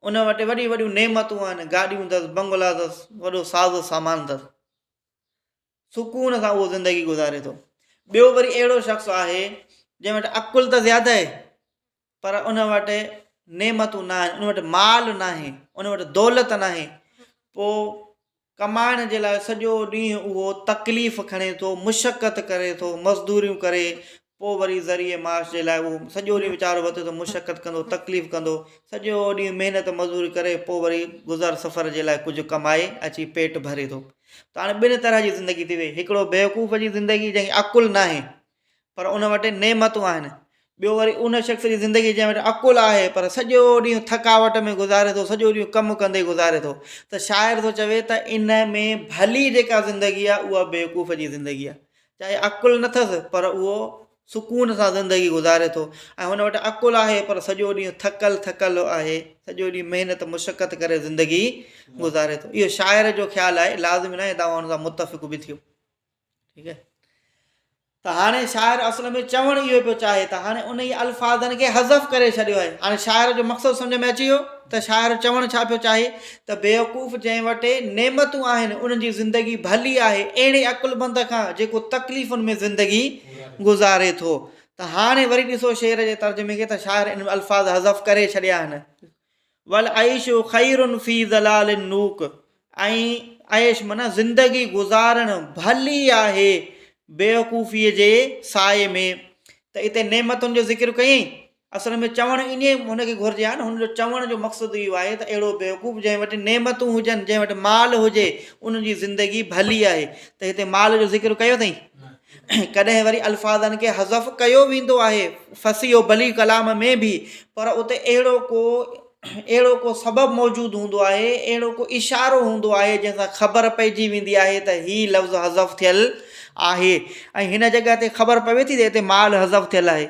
ان وٽ وڏيون وڏيون نعمتون آهن، گاڏيون اٿس، بنگلا اٿس، وڏو ساز و سامان اٿس. سڪون سان اهو زندگي گذاري ٿو. ٻيو وري اهڙو شخص آهي جنهن وٽ عقل ته زياده آهي پر ان وٽ نعمتون ناهن، ان وٽ مال ناهي، ان وٽ دولت ناهي. پوء ڪمائڻ جي لاء سڄو ڏينهن اهو تڪليف کڻي ٿو، مشقت ڪري ٿو، مزدوريون ڪري، پوء وري ذريعي معاش جي لاء اهو سڄو ڏينهن ويچارو وتي ٿو مشقت ڪندو، تڪليف ڪندو، سڄو ڏينهن محنت مزدوري ڪري پوء وري گذر سفر جي لاء ڪجهه ڪمائي اچي پيٽ ڀري ٿو. ته هاڻي ٻن طرح جي زندگي ٿي وئي، هڪڙو بيوقوف جي زندگي جنهن کي عقل ناهي، پر ان وٽ نعمتون آهن. ٻيو وري ان شخص جي زندگي جنهن وٽ عقل آهي پر سڄو ڏينهن ٿڪاوٽ ۾ گذاري ٿو، سڄو ڏينهن ڪم ڪندي گذاري ٿو. ته شاعر ٿو چوي ته ان ۾ ڀلي جيڪا زندگي آهي اها بيوقوف جي زندگي آهي. چاهي عقل نه اٿس پر اهو سڪون سان زندگي گذاري ٿو ۽ هن وٽ عقل آهي پر سڄو ڏينهن ٿڪل ٿڪل آهي، سڄو ڏينهن محنت مشقت ڪري زندگي گذاري ٿو. اهو شاعر جو خيال آهي، لازمي ناهي توهان ان سان متفق به ٿيو. ٺيڪ آهي. ته هاڻي شاعر اصل ۾ چوڻ اهو پيو چاهي ته هاڻي انهي الفاظن کي حذف ڪري ڇڏيو آهي. هاڻي شاعر جو مقصد سمجهه ۾ اچي ويو ته شاعر چوڻ ڇا پيو چاهي ته بيوقوف جنهن وٽ نعمتون آهن ان جي زندگي ڀلي آهي اهڙي عقلمند کان جيڪو تڪليفن ۾ زندگي گذاري ٿو. ته هاڻي وري ڏسو شعر جي ترجمي کي ته شاعر ان الفاظ حذف ڪري ڇڏيا آهن. والعيش خير في ظلال النوق ۽ عيش معنيٰ زندگي گذارڻ ڀلي آهي بيوقوفيء جي سائي ۾. ته اتي نعمتن جو ذڪر ڪيائين. اصل ۾ چوڻ ائين هن کي گهرجي ها نه، هن جو چوڻ جو مقصد اهو آهي ته اهڙو بيوقوف جنهن وٽ نعمتون هجن، جنهن وٽ مال هجي، ان جي زندگي ڀلي آهي. ته هتي مال جو ذڪر ڪيو اٿئين. ڪڏهن وري الفاظن کي حذف ڪيو ويندو آهي فصيح و بليغ ڪلام ۾ به پر اتي اهڙو ڪو اهڙو ڪو سبب موجود هوندو آهي اهڙو ڪو اشارو هوندو آهي جنهن سان خبر پئجي ويندي آهي ته هي لفظ حذف ٿيل آهي ۽ هن جڳهه تي خبر پوي ٿي ته هتي مال حذف ٿيل آهي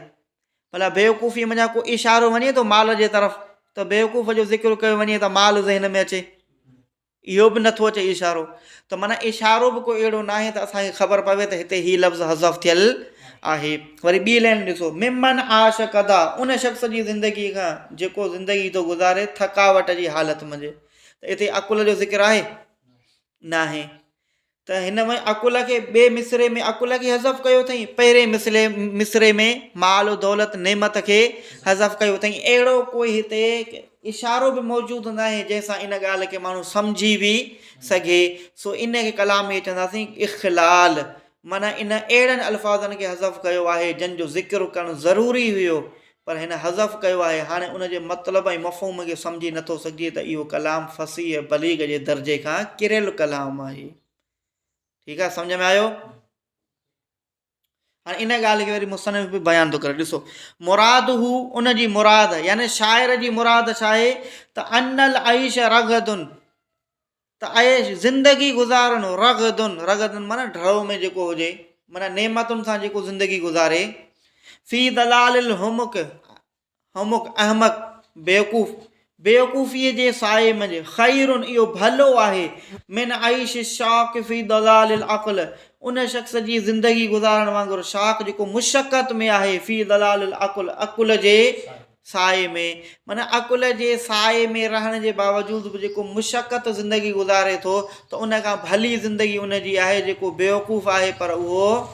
ڀلا بيوقوفيء منجهان ڪو اشارو وڃي ٿو مال جي طرف ته بيوقوف جو ذڪر ڪيو وڃي ته مال ذهن ۾ اچي اهو به نٿو اچي اشارو ته معنيٰ اشارو به ڪو اهڙو ناهي ته اسان کي خبر پوي ته هتي هي لفظ حذف ٿيل آهي. وري ٻي لائن ڏسو، ممن عاش قضا ان شخص جي زندگي کان جيڪو زندگي ٿو گذاري ٿڪاوٽ جي حالت منجهه ته اتي عقل جو ذڪر آهي؟ ناهي. ته هن ۾ عقل کي ٻئي مصرعي ۾ عقل کي حذف ڪيو اٿئين، پهرين مصلي مصرعي ۾ مال و دولت نعمت کي حذف ڪيو اٿئين. اهڙو ڪوئي هتي اشارو به موجود ناهي جنهن سان ان ڳالهه کي ماڻهو سمجهي به سگهي. سو ان کي ڪلام ۾ چونداسين اخلال معنيٰ ان اهڙن الفاظن کي حذف ڪيو آهي جن جو ذڪر ڪرڻ ضروري هيو پر هن حذف ڪيو آهي، هاڻي ان جي مطلب ۽ مفهوم کي سمجهي نٿو سگهجي ته اهو ڪلام فصيح بليغ جي درجي کان ڪريل ڪلام آهي. ٺيڪ آهي سمجهه ۾ آيو؟ هاڻي ان ڳالهه کي وري مصنف به بيان ٿو ڪري ڏسو مراد هو ان جي مراد يعني شاعر جي مراد ڇا آهي ته ان العيش رغد ته عيش، زندگي گذارڻ، رغد، رغد معنيٰ ڍؤ ۾ جيڪو هجي، معنيٰ نعمتن سان جيڪو زندگي گذاري، في ضلال الحمق، حمق، احمق، بيوقوف، بيوقوفيء جي سائي منجهه، خير، اهو ڀلو آهي، من عيش الشاق في ضلال العقل، ان شخص جي زندگي گذارڻ وانگر شاق جيڪو مشقت ۾ آهي، في ضلال العقل، عقل جي سائي ۾، معنيٰ عقل جي سائي ۾ رهڻ جي باوجود به جيڪو مشقت زندگي گذاري ٿو ته ان کان ڀلي زندگي ان جي آهي جيڪو بيوقوف آهي پر اهو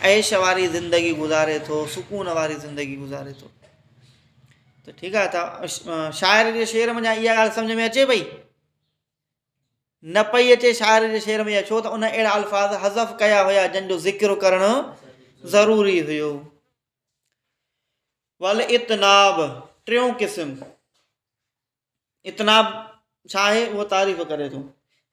عيش واري زندگي گذاري ٿو، سڪون واري زندگي گذاري ٿو. ته ٺيڪ آهي ته شاعر جي شعر منجهان اها ڳالهه سمجهه ۾ اچي پئي؟ نه پئي اچي شاعر جي شعر ۾ ڇو ته ان اهڙا الفاظ حذف ڪيا هيا جن جو ذڪر ڪرڻ ضروري هيو. والاطناب ٽيون قسم اطناب ڇا آهي اهو تعريف ڪري ٿو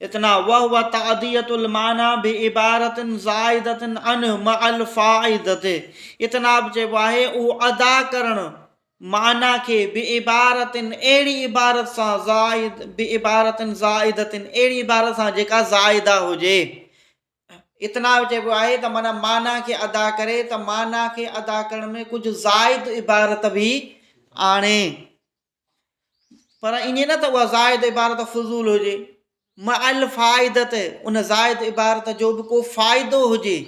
اطناب وهو تعدية المعنيٰ بعبارة زائدة عنه مع الفائدة اطناب چئبو آهي اهو ادا ڪرڻ معنيٰ کي بعبارة اهڙي عبارت سان زائد بعبارة زائدة اهڙي عبارت سان جيڪا زائده هجي اطناب چئبو آهي ته معنيٰ معنيٰ کي ادا ڪري ته معنيٰ کي ادا ڪرڻ ۾ ڪجهه زائد عبارت به آڻي پر ائين نه ته اها زائد عبارت فضول هجي، مع الفائدة ان زائد عبارت جو به ڪو فائدو هجي.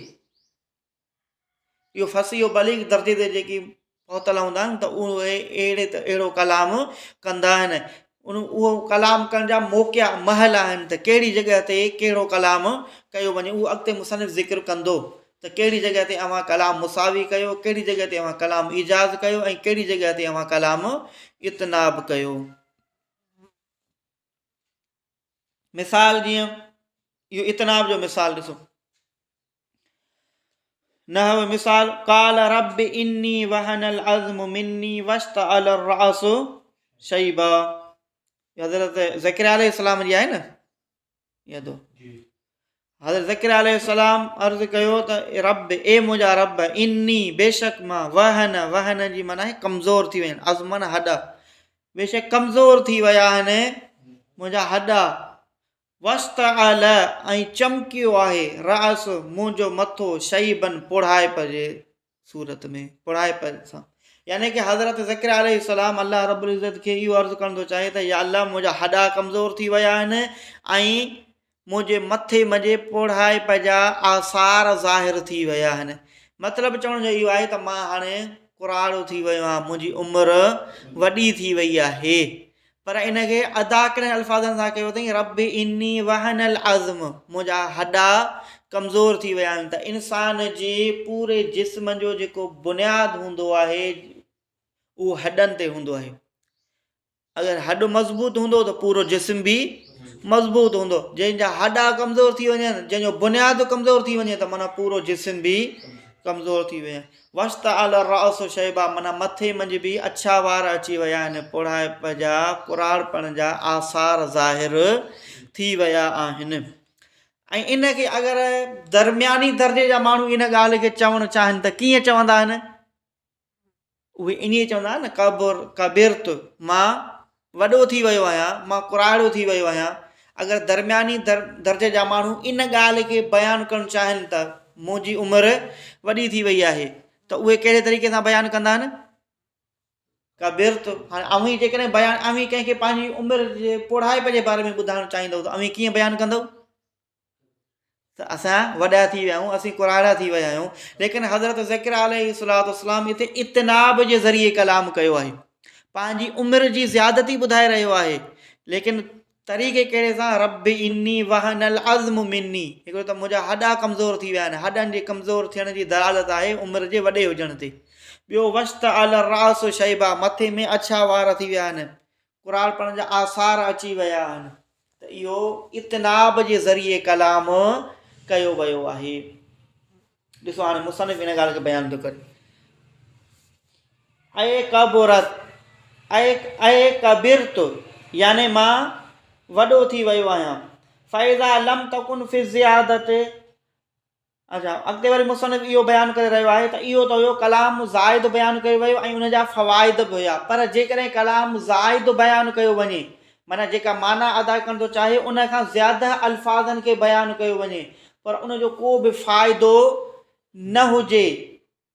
اهو فصيح و بليغ درجي تي جيڪي پهتل هوندا آهن ته اهي اهڙي ته اهڙو ڪلام ڪندا آهن. ان اهو ڪلام ڪرڻ جا موقعا محل آهن ته ڪهڙي جڳهه تي ڪهڙو ڪلام ڪيو وڃي اهو اڳتي مصنف ذڪر ڪندو. ته ڪهڙي جڳهه تي اوهان ڪلام مساوي ڪيو، ڪهڙي جڳهه تي اوهان ڪلام ايجاز ڪيو ۽ ڪهڙي جڳهه تي اوهان ڪلام اطناب ڪيو. مثال جيئن اهو اطناب جو مثال ڏسو. نحو مثال قال رب اني وهن العظم مني واشتعل الراس شيبا حضرت زڪريا عليه السلام جي آهي نه يدو حضرت ذڪريا عليه السلام عرض ڪيو ته رب اي منهنجا رب اني بيشڪ مان وهن وهن جي معنی آهي ڪمزور ٿي ويا آهن عظم معنی هڏا بيشڪ ڪمزور ٿي ويا آهن منهنجا هڏا واشتعل ۽ چمڪيو آهي راس منهنجو مٿو شيبن پوڙهائپ جي صورت ۾ پڙهائپ سان يعني ڪه حضرت ذڪريا عليه السلام الله رب العزت کي اهو عرض ڪرڻ ٿو چاهي ته يا الله منهنجا هڏا ڪمزور ٿي ويا آهن ۽ منهنجي مٿي منجهي پوڙهائپ جا آثار ظاهر ٿي ويا آهن مطلب چوڻ جو اهو آهي ته مان هاڻي ڪراڙو ٿي ويو آهيان منهنجي عمر وڏي ٿي وئي آهي پر ان کي ادا ڪهڙن الفاظن سان ڪيو اٿئين رب اني وهن العظم منهنجا هڏا ڪمزور ٿي ويا آهن ته انسان جي پوري جسم جو جيڪو بنياد هوندو آهي اهو هڏن تي هوندو آهي اگر هڏ مضبوط هوندو ته پورو جسم به مضبوط هوندو جنهن جا هڏا ڪمزور ٿي وڃن جنهن جو بنياد ڪمزور ٿي وڃي ته معنيٰ پورو جسم به ڪمزور ٿي وڃي واشتعل الراس شيبا معنيٰ مٿي منجهه به اڇا وار اچي ويا آهن، پوڙهائپ جا ڪراڙپڻ جا آثار ظاهر ٿي ويا آهن ۽ ان کي اگر درمياني درجي جا ماڻهو ان ڳالهه کي چوڻ چاهن ته ڪيئن چوندا آهن؟ اهي ائين چوندا آهن نه ڪبر ڪبرت مان وڏو ٿي ويو آهيان، مان ڪراڙو ٿي ويو آهيان. اگر درمياني درجي جا ماڻهو ان ڳالهه کي بيان ڪرڻ چاهين ته منهنجي عمر وڏي ٿي وئي آهي ته اهي ڪهڙي طريقي سان بيان ڪندا آهن؟ ڪبرت هاڻي اوهين جيڪڏهن بيان اوهين ڪنهن کي پنهنجي عمر جي پوڙهائپ جي باري ۾ ٻڌائڻ چاهيندؤ ته اوهين ڪيئن بيان ڪندؤ؟ ته اسان وڏا ٿي ويا آهيون، اسين ڪراڙا ٿي ويا آهيون، ليڪن حضرت ذڪريا عليه الصلوة والسلام هتي اطناب جي ذريعي ڪلام ڪيو آهي، پنهنجي عمر جي زيادتي ٻڌائي رهيو آهي، ليڪن طريقي ڪهڙي سان رب اني وهن العظم مني هڪڙو ته منهنجا هڏا ڪمزور ٿي ويا آهن، هڏن جي ڪمزور ٿيڻ جي دلالت آهي عمر جي وڏي هجڻ تي، ٻيو واشتعل الراس شيبا مٿي ۾ اڇا وار ٿي ويا آهن، ڪراڙپڻ جا آثار اچي ويا آهن ته اهو اطناب جي ذريعي ڪلام ڪيو ويو آهي. ڏسو هاڻي مصنف ان ڳالهه کي بيان ٿو ڪري. اي ڪبرت اي اي ڪبرت يعني مان وڏو ٿي ويو آهيان. فاذا لم تڪن في الزيادت اڇا اڳتي وري مصنف اهو بيان ڪري رهيو آهي ته اهو ته هيو ڪلام زائد بيان ڪيو ويو ۽ ان جا فوائد به هيا پر جيڪڏهن ڪلام زائد بيان ڪيو وڃي معنيٰ جيڪا معنيٰ ادا ڪرڻ ٿو چاهي ان کان زياده الفاظن کي بيان ڪيو وڃي پر ان جو ڪو به فائدو نه هجي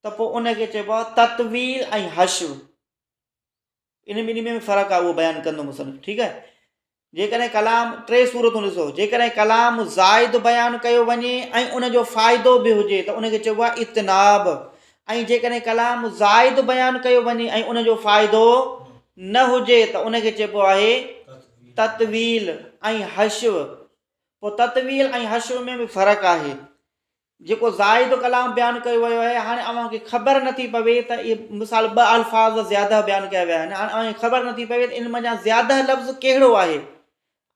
ته پوء ان کي چئبو آهي تطويل ۽ حشو. ان ٻنهي ۾ فرق آهي اهو بيان ڪندو مصنف ٺيڪ آهي جيڪڏهن ڪلام ٽي صورتون ڏسو جيڪڏهن ڪلام زائد بيان ڪيو وڃي ۽ ان جو فائدو به هجي ته ان کي چئبو آهي اطناب ۽ جيڪڏهن ڪلام زائد بيان ڪيو وڃي ۽ ان جو فائدو نه هجي ته ان کي چئبو آهي تطويل ۽ حشو پوء تطويل ۽ حشو ۾ به فرق آهي. جيڪو زائد ڪلام بيان ڪيو ويو آهي هاڻي اوهان کي خبر نٿي پوي ته اهي مثال ٻه الفاظ زياده بيان ڪيا ويا آهن هاڻي اوهان کي خبر نٿي پوي ته ان منجهان زياده لفظ ڪهڙو آهي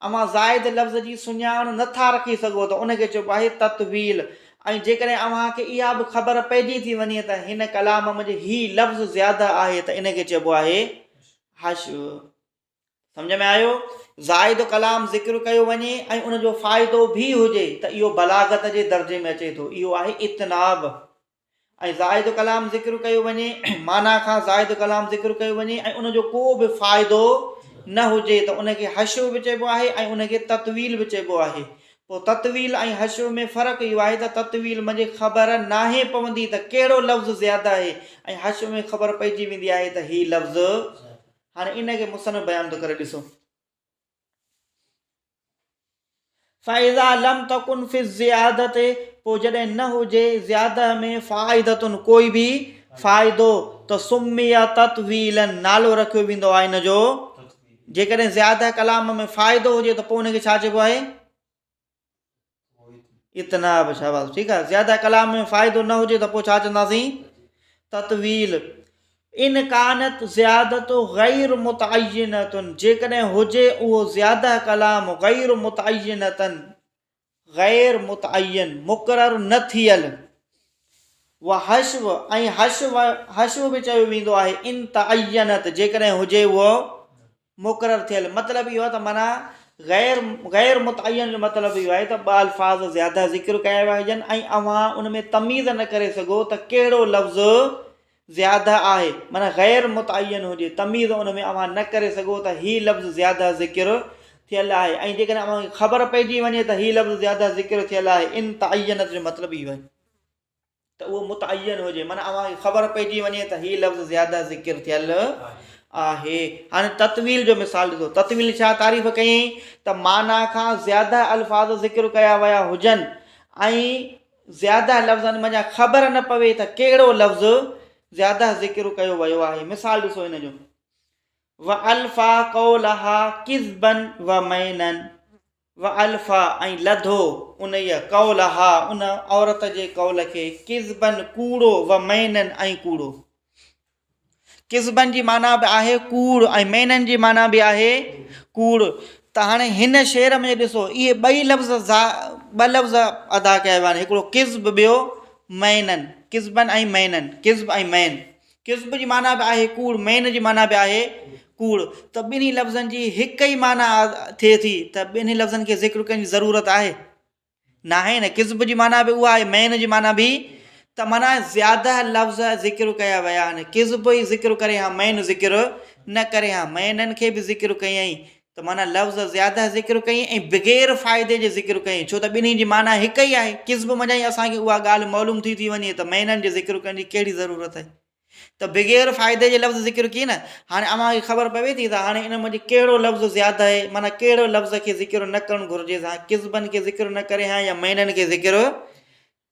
اوهان زائد لفظ جي سڃاڻ نٿا رکي سگهو ته ان کي چئبو آهي تطويل ۽ جيڪڏهن اوهان کي اها به خبر پئجي ٿي وڃي ته هن ڪلام منجهه هي لفظ زياده آهي ته ان کي چئبو آهي حشو. سمجهه ۾ آيو؟ زائد ڪلام ذڪر ڪيو وڃي ۽ ان جو فائدو به هجي ته اهو بلاغت جي درجي ۾ اچي ٿو، اهو آهي اطناب. ۽ زائد ڪلام ذڪر ڪيو وڃي، معنيٰ کان زائد ڪلام ذڪر ڪيو وڃي ۽ ان جو ڪو به فائدو نه هجي ته ان کي حشو به چئبو آهي ۽ ان کي تطويل به چئبو آهي. پوء تطويل ۽ حشو ۾ فرق اهو آهي ته تطويل منجهه خبر ناهي پوندي ته ڪهڙو لفظ زياده آهي ۽ حشو ۾ خبر پئجي ويندي آهي ته هي لفظ هاڻي ان کي مصنف بيان ٿو ڪري ڏسو. فاذا لم تڪن في الزيادة پوء جڏهن نه هجي زياده ۾ فائدة ڪوئي به فائدو ته سمي تطويلا نالو رکيو ويندو آهي ان جو جيڪڏهن زياده ڪلام ۾ فائدو هجي ته پوء ان کي ڇا چئبو آهي؟ اطناب شاباس ٺيڪ آهي زياده ڪلام ۾ فائدو نه هجي ته پوء ڇا چونداسين تطويل ان ڪانت زيادت غير متعينه جيڪڏهن هجي اهو زياده ڪلام غير متعينه غير متعين مقرر نه ٿيل وحشو ۽ حشو حشو به چيو ويندو آهي ان تعينت جيڪڏهن هجي اهو مقرر ٿيل مطلب اهو آهي ته معنيٰ غير غير متعين جو مطلب اهو آهي ته ٻه الفاظ زياده ذڪر ڪيا ويا هجن ۽ اوهان ان ۾ تميز نه ڪري سگهو ته ڪهڙو لفظ زياده آهي معنيٰ غير متعين هجي تميز ان ۾ اوهان نه ڪري سگهو ته هي لفظ زياده ذڪر ٿيل آهي ۽ جيڪڏهن اوهان کي خبر پئجي وڃي ته هي لفظ زياده ذڪر ٿيل آهي ان تعينت جو مطلب اهو آهي ته اهو متعين هجي معنيٰ اوهان کي خبر پئجي وڃي ته هي لفظ زياده ذڪر ٿيل آهي. هاڻي تطويل جو مثال ڏسو. تطويل ڇا تعريف ڪيائين ته معنيٰ کان زياده الفاظ ذڪر ڪيا ويا هجن ۽ زياده لفظن منجهان خبر نه پوي ته ڪهڙو لفظ زياده ذڪر ڪيو ويو آهي. مثال ڏسو ان جو. والفا قولها ڪذبا ومينا والفا ۽ لڌو انهيء قولها ان عورت جي قول کي ڪذبا ڪوڙو ومينا ۽ ڪوڙو. ڪذبا جي معنيٰ به آهي ڪوڙ ۽ مينا جي معنيٰ به آهي ڪوڙ ته هاڻي هن شعر ۾ ڏسو اهي ٻئي لفظ ٻه لفظ ادا ڪيا ويا آهن هڪڙو ڪذب ٻيو مينا ڪذبا ۽ مينا ڪذب ۽ مين ڪذب جي معنيٰ به آهي ڪوڙ، مين جي معنيٰ به آهي ڪوڙ ته ٻنهي لفظن جي هڪ ئي معنيٰ ٿئي ٿي ته ٻنهي لفظن کي ذڪر ڪرڻ جي ضرورت آهي؟ ناهي نه ڪذب جي معنيٰ به اها آهي مين جي معنيٰ به ته معنيٰ زياده لفظ ذڪر ڪيا ويا آهن ڪذب ئي ذڪر ڪري ها مين ذڪر نه ڪري ها مينن کي به ذڪر ڪيائين ته معنيٰ لفظ زياده ذڪر ڪيائين ۽ بغير فائدي جي ذڪر ڪيائين ڇو ته ٻنهي جي معنيٰ هڪ ئي آهي. ڪذب منجهان ئي اسان کي اها ڳالهه معلوم ٿي ٿي وڃي ته معنن جي ذڪر ڪرڻ جي ڪهڙي ضرورت آهي ته بغير فائدي جي لفظ ذڪر ڪيئي نه هاڻي اوهان کي خبر پوي ٿي ته هاڻي ان منجهه ڪهڙو لفظ زياده آهي معنيٰ ڪهڙو لفظ کي ذڪر نه ڪرڻ گهرجي ها ڪذبن کي ذڪر نه ڪري ها يا معنن کي ذڪر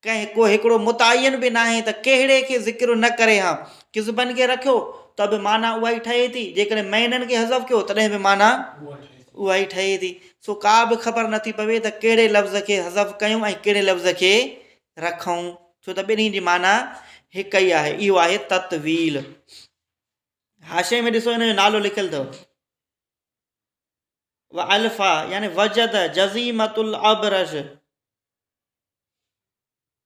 ڪنهن ڪو هڪڙو متعين به ناهي ته ڪهڙي کي ذڪر نه ڪري ها. ڪذبن کي رکيو ته به معنيٰ اها ئي ٺهي ٿي، جيڪڏهن معنن کي حذف ڪيو تڏهن به معنيٰ اها ئي ٺهي ٿي. سو ڪا به خبر نٿي پوي ته ڪهڙي لفظ کي حذف ڪيون ۽ ڪهڙي لفظ کي رکون، ڇو ته ٻنهي جي معنيٰ هڪ ئي آهي. اهو آهي تطويل. حاشيي ۾ ڏسو ان جو نالو لکيل اٿو. والفا يعني وجد جزيمة الابرش.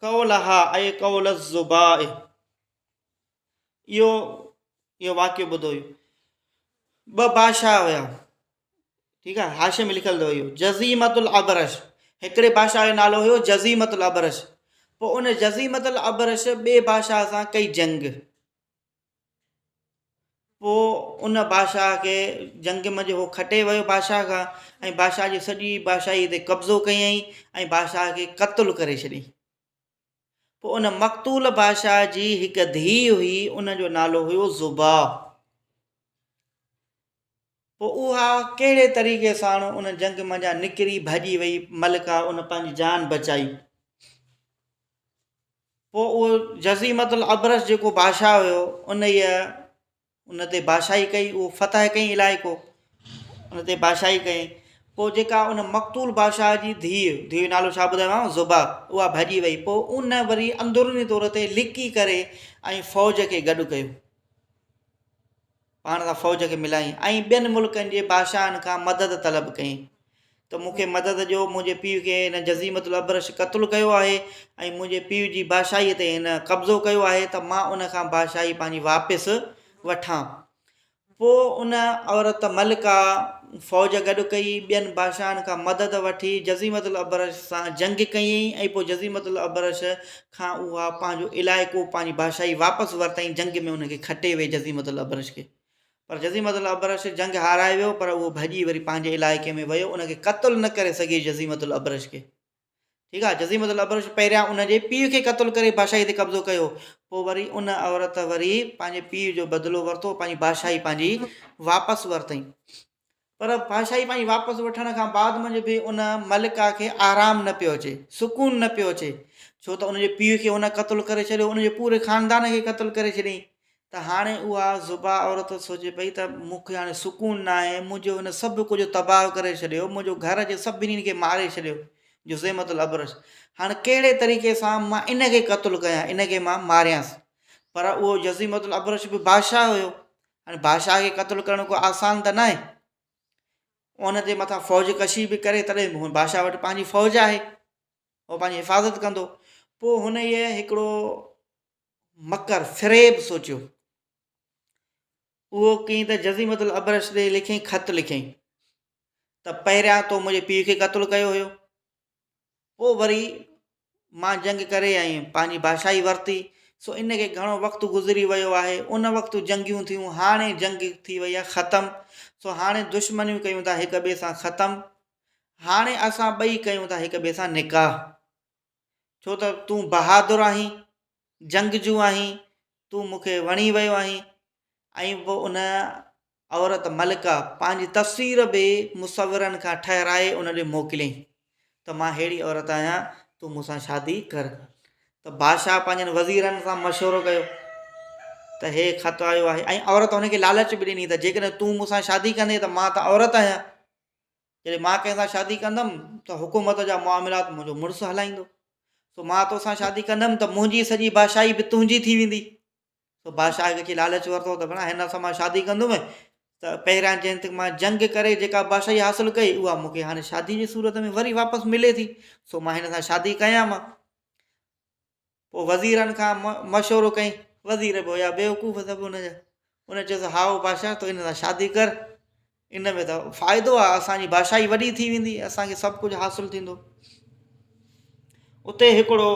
قولها اي قول الزباء اهو اهو واقعو ٻڌو اهو ٻه بادشاهه هيا ٺيڪ آهي حاشي ۾ لکيل اٿو اهو جزيمت الابرش هڪڙي بادشاهه جو نالو هيو جزيمت الابرش پوء ان جزيمت الابرش ٻئي بادشاهه سان ڪئي جنگ پوء ان بادشاهه کي جنگ منجهه هو کٽي ويو بادشاهه کان ۽ بادشاهه جي سڄي بادشاهي تي قبضو ڪيائين ۽ بادشاهه کي قتل ڪري ڇڏيائين. پوء ان مقتول بادشاهه جي هڪ ڌيء هئي ان جو نالو هيو زبا. پوء اها ڪهڙي طريقي ساڻ ان جنگ منجهان نڪري ڀڄي وئي ملڪه ان پنهنجي جان بچائي. پوء اهو جزيمة الابرش جيڪو بادشاهه هيو انهيء ان تي بادشاهي ڪئي اهو فتح ڪئي علائقو ان تي بادشاهي ڪئي. پوء جيڪا ان مقتول بادشاهه جي ڌيء، ڌيء جو نالو ڇا ٻڌايومانو؟ زبا، اها ڀڄي وئي. پوء ان وري اندروني طور تي لڪي ڪري ۽ فوج کي گڏ ڪيو. پاڻ سان فوج کي ملايائين ۽ ٻين ملڪن جي بادشاهن کان مدد طلب ڪيائين ته مون کي مدد ڏيو، منهنجي پيء کي هن جزيمة الابرش قتل ڪيو آهي ۽ منهنجي پيء جي بادشاهيء تي هن قبضو ڪيو آهي ته مان ان کان بادشاهي پنهنجي واپس وٺان. پوء ان عورت ملڪه فوج گڏ ڪئي، ٻين بادشاهن کان مدد وٺي جزيمة الابرش سان جنگ ڪيائين ۽ پوء جزيمة الابرش کان اها پنهنجو علائقو، پنهنجي بادشاهي واپس ورتائين، جنگ ۾ ان کي کٽي وئي جزيمة الابرش کي. پر جزيمة الابرش جنگ هارائي ويو پر اهو ڀڄي وري پنهنجي علائقي ۾ ويو، ان کي قتل نه ڪري سگهي جزيمة الابرش کي. ٺيڪ آ جزيمة الابرش پهريان ان جي پيء کي قتل ڪري بادشاهي تي قبضو ڪيو پوء وري ان عورت وري پنهنجي پيء جو بدلو ورتو پنهنجي بادشاهي پنهنجي واپس ورتائين پر بادشاهي پنهنجي واپس وٺڻ کان بعد منجھ به ان ملڪه کي آرام نه پيو اچي سڪون نه پيو اچي ڇو ته ان جي پيء کي هن قتل ڪري ڇڏيو ان جي پوري خاندان کي قتل ڪري ڇڏيائين ته هاڻي اها زبا عورت سوچي پئي ته مون کي هاڻي سڪون ناهي، منهنجو هن سڀ ڪجهه تباهه ڪري ڇڏيو، منهنجو گهر جي سڀني کي ماري ڇڏيو، جزيمة الابرش، هاڻي ڪهڙي طريقي سان مان ان کي قتل ڪيان، ان کي مان ماريانس. پر اهو جزيمة الابرش به بادشاهه هيو، هاڻي بادشاهه کي قتل ڪرڻ ڪو آسان ته ناهي. ان جي مٿان فوج ڪشي به ڪري تڏهن به بادشاهه وٽ پنهنجي فوج آهي، هو پنهنجي حفاظت ڪندو. پوء هن هيء هڪڙو مڪر فريب سوچيو. اهو ڪيائين ته جزيمة الابرش ڏي لکيائين خط لکيائين ته پهريان تو منهنجي پيء کي قتل ڪيو هيو پوء وري مان جنگ ڪري ۽ پنهنجي بادشاهي ورتي سو ان کي گهڻو وقت گذري ويو آهي ان وقت جنگيون ٿيون هاڻي جنگ ٿي وئي آهي ختم سو هاڻي دشمنيون ڪيون ٿا هڪ ٻئي سان ختم هاڻي اسان ٻئي ڪيون ٿا هڪ ٻئي سان نڪاح ڇو ته تون بهادر آهين، جنگجو آهين، تون مون کي وڻي ويو آهين ۽ پوء ان عورت ملڪه پنهنجي تصوير به مصورن کان ٺهرائي ان ڏي موڪليائين ته مان ههڙي عورت آهيان تون مون سان شادي ڪر ته بادشاهه پنهنجن وزيرن سان مشورو ڪيو ته هي خط آيو آهي ۽ عورت هن کي لالچ به ڏني ته جيڪڏهن تون مون سان شادي ڪندين ته مان ته عورت آهيان جڏهن مان ڪنهن سان شادي ڪندم ته حڪومت جا معاملات منهنجو مڙس هلائيندو. سو مان توسان شادي ڪندم ته منهنجي سڄي بادشاهي به تنهنجي ٿي ويندي. سو بادشاهه کي اچي لالچ ورتو ته ڀلا هن سان مان شادي ڪندم ته پهريان جنهن تي مان جنگ ڪري جيڪا بادشاهي حاصل ڪئي اها مون کي هاڻي شادي جي صورت ۾ وري واپس ملي ٿي سو مان هن سان شادي ڪيان مان. پوء وزيرن کان مشورو ڪيائين. وزير به هيا بيوقوف سڀ ان جا. ان چيس هائو بادشاهه تون ان سان شادي ڪر، ان ۾ ته فائدو آهي، اسان جي بادشاهي وڏي ٿي ويندي، اسان کي سڀ ڪجهه حاصل ٿيندو. اتي هڪڙو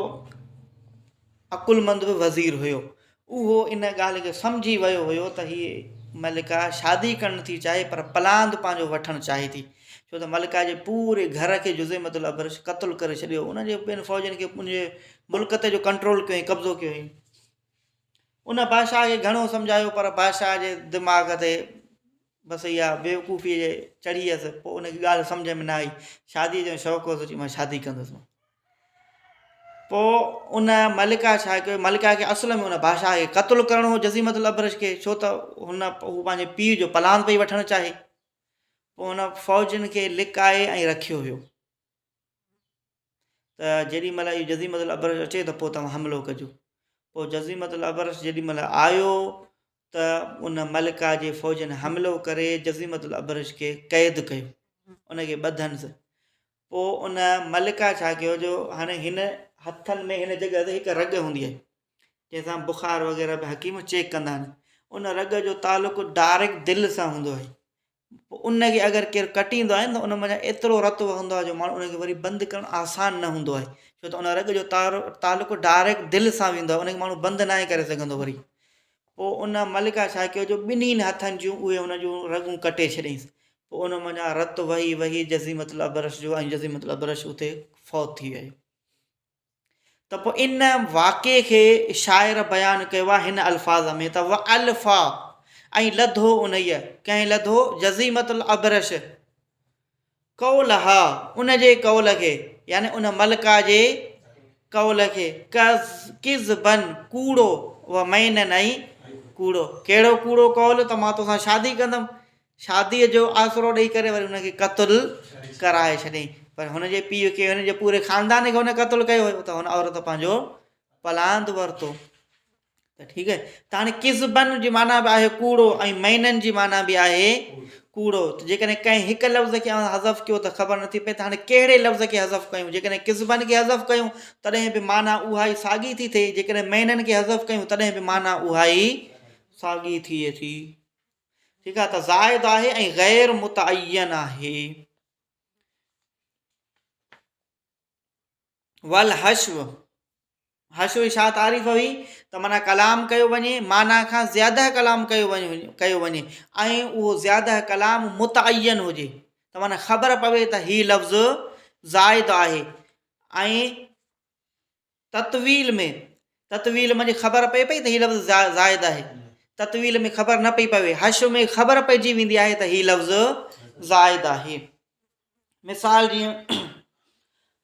عقلمند به وزير هيو. اهو ان ڳالهه کي سمجهي ويو هيو ته هيء ملڪه شادي ڪرڻ نٿي چاهي پر پلاند پنهنجو وٺڻ چاهي ٿي. ڇو ته ملڪه جي پوري گهر کي جزيمة الابرش قتل ڪري ڇڏيو. ان جي ٻين فوجين کي ان جي ملڪ تي جو ڪنٽرول ڪيو هئائين، قبضو ڪيو هئائين. ان بادشاهه کي گهڻو سمجهايو پر بادشاهه جي دماغ تي بس اها بيوقوفيء جي چڙهي هيس. پوء ان کي ڳالهه سمجهه ۾ نه آئي. شاديء جو شوق هوس، چي مان شادي ڪندس. پوء ان ملڪه ڇا ڪيو، ملڪه کي اصل ۾ ان بادشاهه کي قتل ڪرڻو هو جزيمة الابرش کي، ڇو ته هن هو پنهنجي پيء جو پلاند پئي وٺڻ چاهي. پوء هن فوجين کي لڪائي ۽ رکيو هيو ته جيڏي مهل اهو جزيمة الابرش اچي ته پوء توهان حملو ڪجو. پوء جزيمة الابرش جيڏي مهل آيو ته ان ملڪه جي فوجين حملو ڪري جزيمة الابرش کي قيد ڪيو، ان کي ٻڌنس. پوء ان ملڪه ڇا ڪيو جو هاڻي هن هٿن ۾ هن جڳهه تي هڪ رڳ هوندي آهي جنهن سان بخار وغيره به حڪيم چيڪ ڪندا آهن ان رڳ جو تعلق ڊائريڪٽ دل سان هوندو آهي پوء ان کي اگر ڪير ڪٽيندو آهي ته ان منجهان ايترو رت وهندو آهي جو ماڻهو ان کي وري بند ڪرڻ آسان نه هوندو آهي ڇو ته ان رڳ جو تعلق ڊائريڪٽ دل سان ويندو آهي ان کي ماڻهو بند ناهي ڪري سگهندو وري پوء ان ملڪه ڇا ڪيو جو ٻنهين هٿن جون اهي هن جون رڳون ڪٽي ڇڏيائينس. پوء ان منجهان رت وهي وهي جزيمة الابرش جو ۽ جزيمة الابرش اتي فوت ٿي ويو. ته پوء ان واقعي کي شاعر بيان ڪيو آهي هن الفاظ ۾ ته والفا ۽ لڌو انهيء، ڪنهن لڌو؟ جزيمة الابرش. قولها، ان جي قول کي، يعني ان ملڪه جي قول کي، ڪذبا، ڪوڙو، ومينا ۽ ڪوڙو. ڪهڙو ڪوڙو قول ته مان توسان شادي ڪندم. شاديء جو آسرو ڏئي ڪري وري ان کي قتل ڪرائي ڇڏيائين. پر هن جي پيء کي هن جي پوري خاندان کي هن قتل ڪيو هيو ته هن عورت پنهنجو پلاند ورتو. ته ٺيڪ آهي ته هاڻي ڪذبن جي معنيٰ به آهي ڪوڙو ۽ مئنن جي معنيٰ به آهي ڪوڙو ته جيڪڏهن ڪنهن هڪ لفظ کي اوهان حذف ڪيو ته خبر نٿي پئي ته هاڻي ڪهڙي لفظ کي حذف ڪيون جيڪڏهن ڪذبن کي حذف ڪيون تڏهن به معنيٰ اها ئي ساڳي ٿي ٿئي جيڪڏهن مئنن کي حذف ڪيون تڏهن به معنيٰ اها ئي ساڳي ٿئي ٿي ٺيڪ آهي ته زائد آهي ۽ غير متعين آهي والحشو حشو جي ڇا تعريف هئي ته معنيٰ ڪلام ڪيو وڃي معنيٰ کان زياده ڪلام ڪيو وڃي ڪيو وڃي ۽ اهو زياده ڪلام متعين هجي ته معنيٰ خبر پوي ته هي لفظ زائد آهي ۽ تطويل ۾ تطويل منجهه خبر پئي پئي ته هي لفظ زائد آهي تطويل ۾ خبر نه پئي پوي حشو ۾ خبر پئجي ويندي آهي ته هي لفظ زائد آهي مثال جيئن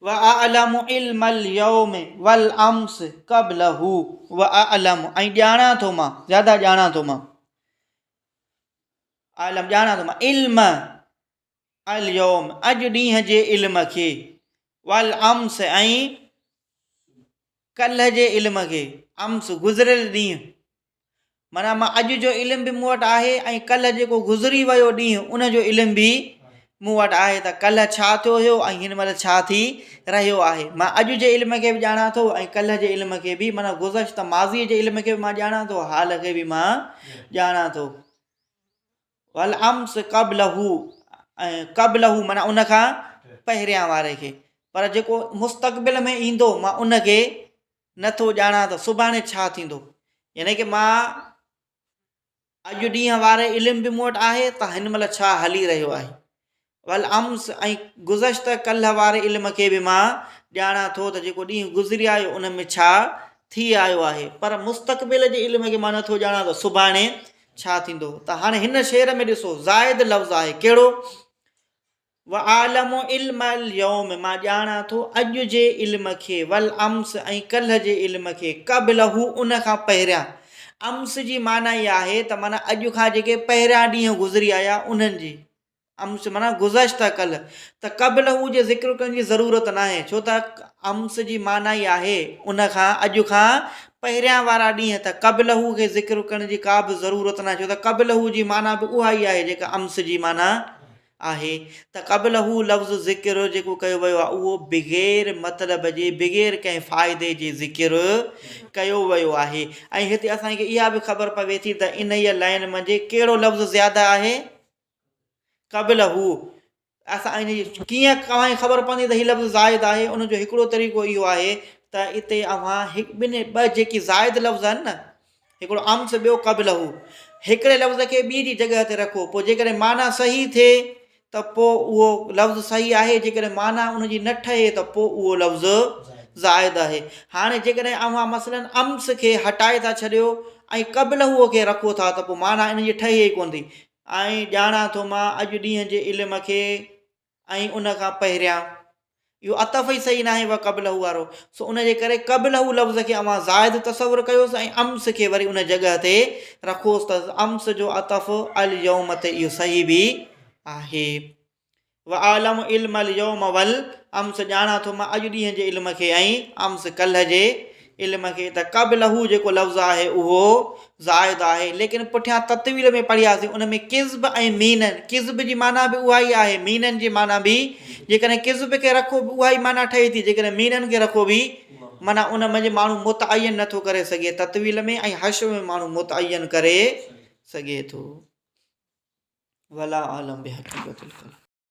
واعلم علم اليوم والامس قبله واعلم ۽ ڄاڻان ٿو مان زياده ڄاڻان ٿو مان اعلم ڄاڻان ٿو مان علم اليوم اڄ ڏينهن جي علم کي والامس ۽ ڪلهه جي علم کي، امس، گذريل ڏينهن، معنيٰ مان اڄ جو علم به مون وٽ آهي ۽ ڪلهه جيڪو گذري ويو ڏينهن ان جو علم به مون وٽ آهي ته ڪلهه ڇا ٿيو هيو ۽ هن مهل ڇا ٿي رهيو آهي. مان اڄ جي علم کي به ڄاڻان ٿو ۽ ڪلهه جي علم کي به معنيٰ گذشته ماضيء جي علم کي به مان ڄاڻان ٿو حال کي به مان ڄاڻان ٿو. والامس قبله ۽ قبله معنيٰ ان کان پهريان واري کي پر جيڪو مستقبل ۾ ايندو مان ان کي نٿو ڄاڻان ته سڀاڻي ڇا ٿيندو يعني ڪي مان اڄ ڏينهن واري علم به مون وٽ آهي ته هن مهل ڇا هلي رهيو آهي والامس ۽ گذشته ڪلهه واري علم کي به مان ڄاڻان ٿو ته جيڪو ڏينهن گذري آيو ان ۾ ڇا ٿي آيو آهي پر مستقبل جي علم کي مان نٿو ڄاڻان ته سڀاڻي ڇا ٿيندو ته هاڻي هن شعر ۾ ڏسو زائد لفظ آهي ڪهڙو واعلم علم اليوم مان ڄاڻان ٿو اڄ جي علم کي والامس ۽ ڪلهه جي علم کي قبله ان کان پهريان امس جي معنيٰ اها آهي ته معنيٰ اڄ کان جيڪي پهريان ڏينهن گذري آيا انهن جي امس معنيٰ گذشته ڪلهه ته قبله جي ذڪر ڪرڻ جي ضرورت ناهي ڇو ته امس جي معنيٰ ئي آهي ان کان اڄ کان پهريان وارا ڏينهن ته قبله کي ذڪر ڪرڻ جي ڪا به ضرورت ناهي ڇو ته قبله جي معنيٰ به اها ئي آهي جيڪا امس جي معنيٰ آهي ته قبله لفظ ذڪر جيڪو ڪيو ويو آهي اهو بغير مطلب جي بغير ڪنهن فائدي جي ذڪر ڪيو ويو آهي ۽ هتي اسان کي اها به خبر پوي ٿي ته انهيء لائن منجهه ڪهڙو لفظ زياده آهي قبله اسان ان جي ڪيئن اوهان کي خبر پوندي ته هي لفظ زائد آهي ان جو هڪڙو طريقو اهو آهي ته اتي اوهان هڪ ٻن ٻه جيڪي زائد لفظ آهن نه هڪڙو امس ٻيو قبله هڪڙي لفظ کي ٻي جي جڳهه تي رکو پوء جيڪڏهن معنيٰ صحيح ٿئي ته پوء اهو لفظ صحيح آهي جيڪڏهن معنيٰ ان جي نه ٺهي ته پوء اهو لفظ زائد آهي هاڻي جيڪڏهن اوهان مثلاً امس کي هٽائي ٿا ڇڏيو ۽ قبله کي رکو ٿا ته پوء معنيٰ ان جي ٺهي ئي ڪونه ٿي ۽ ڄاڻان ٿو مان اڄ ڏينهن جي علم کي ۽ ان کان پهريان. اهو عطف ئي صحيح ناهي وقبله وارو. سو ان جي ڪري قبله لفظ کي اوهان زائد تصور ڪيوس ۽ امس کي وري ان جڳهه تي رکوس ته امس جو عطف اليوم تي اهو صحيح به آهي. واعلم علم اليوم والامس ڄاڻان ٿو مان اڄ ڏينهن جي علم کي ۽ امس ڪلهه جي علم کي ته قبله جيڪو لفظ آهي اهو زائد آهي ليڪن پٺيان تطويل ۾ پڙهياسين ان ۾ ڪذب ۽ مينن ڪذب جي معنيٰ به اها ئي آهي مينن جي معنيٰ به جيڪڏهن ڪذب کي رکو به اها ئي معنيٰ ٺهي ٿي جيڪڏهن مينن کي رکو به معنيٰ ان منجهه ماڻهو متعين نٿو ڪري سگهي تطويل ۾ ۽ حشو ۾ ماڻهو متعين ڪري سگهي ٿو ولا عالم بحقيقت الڪلام.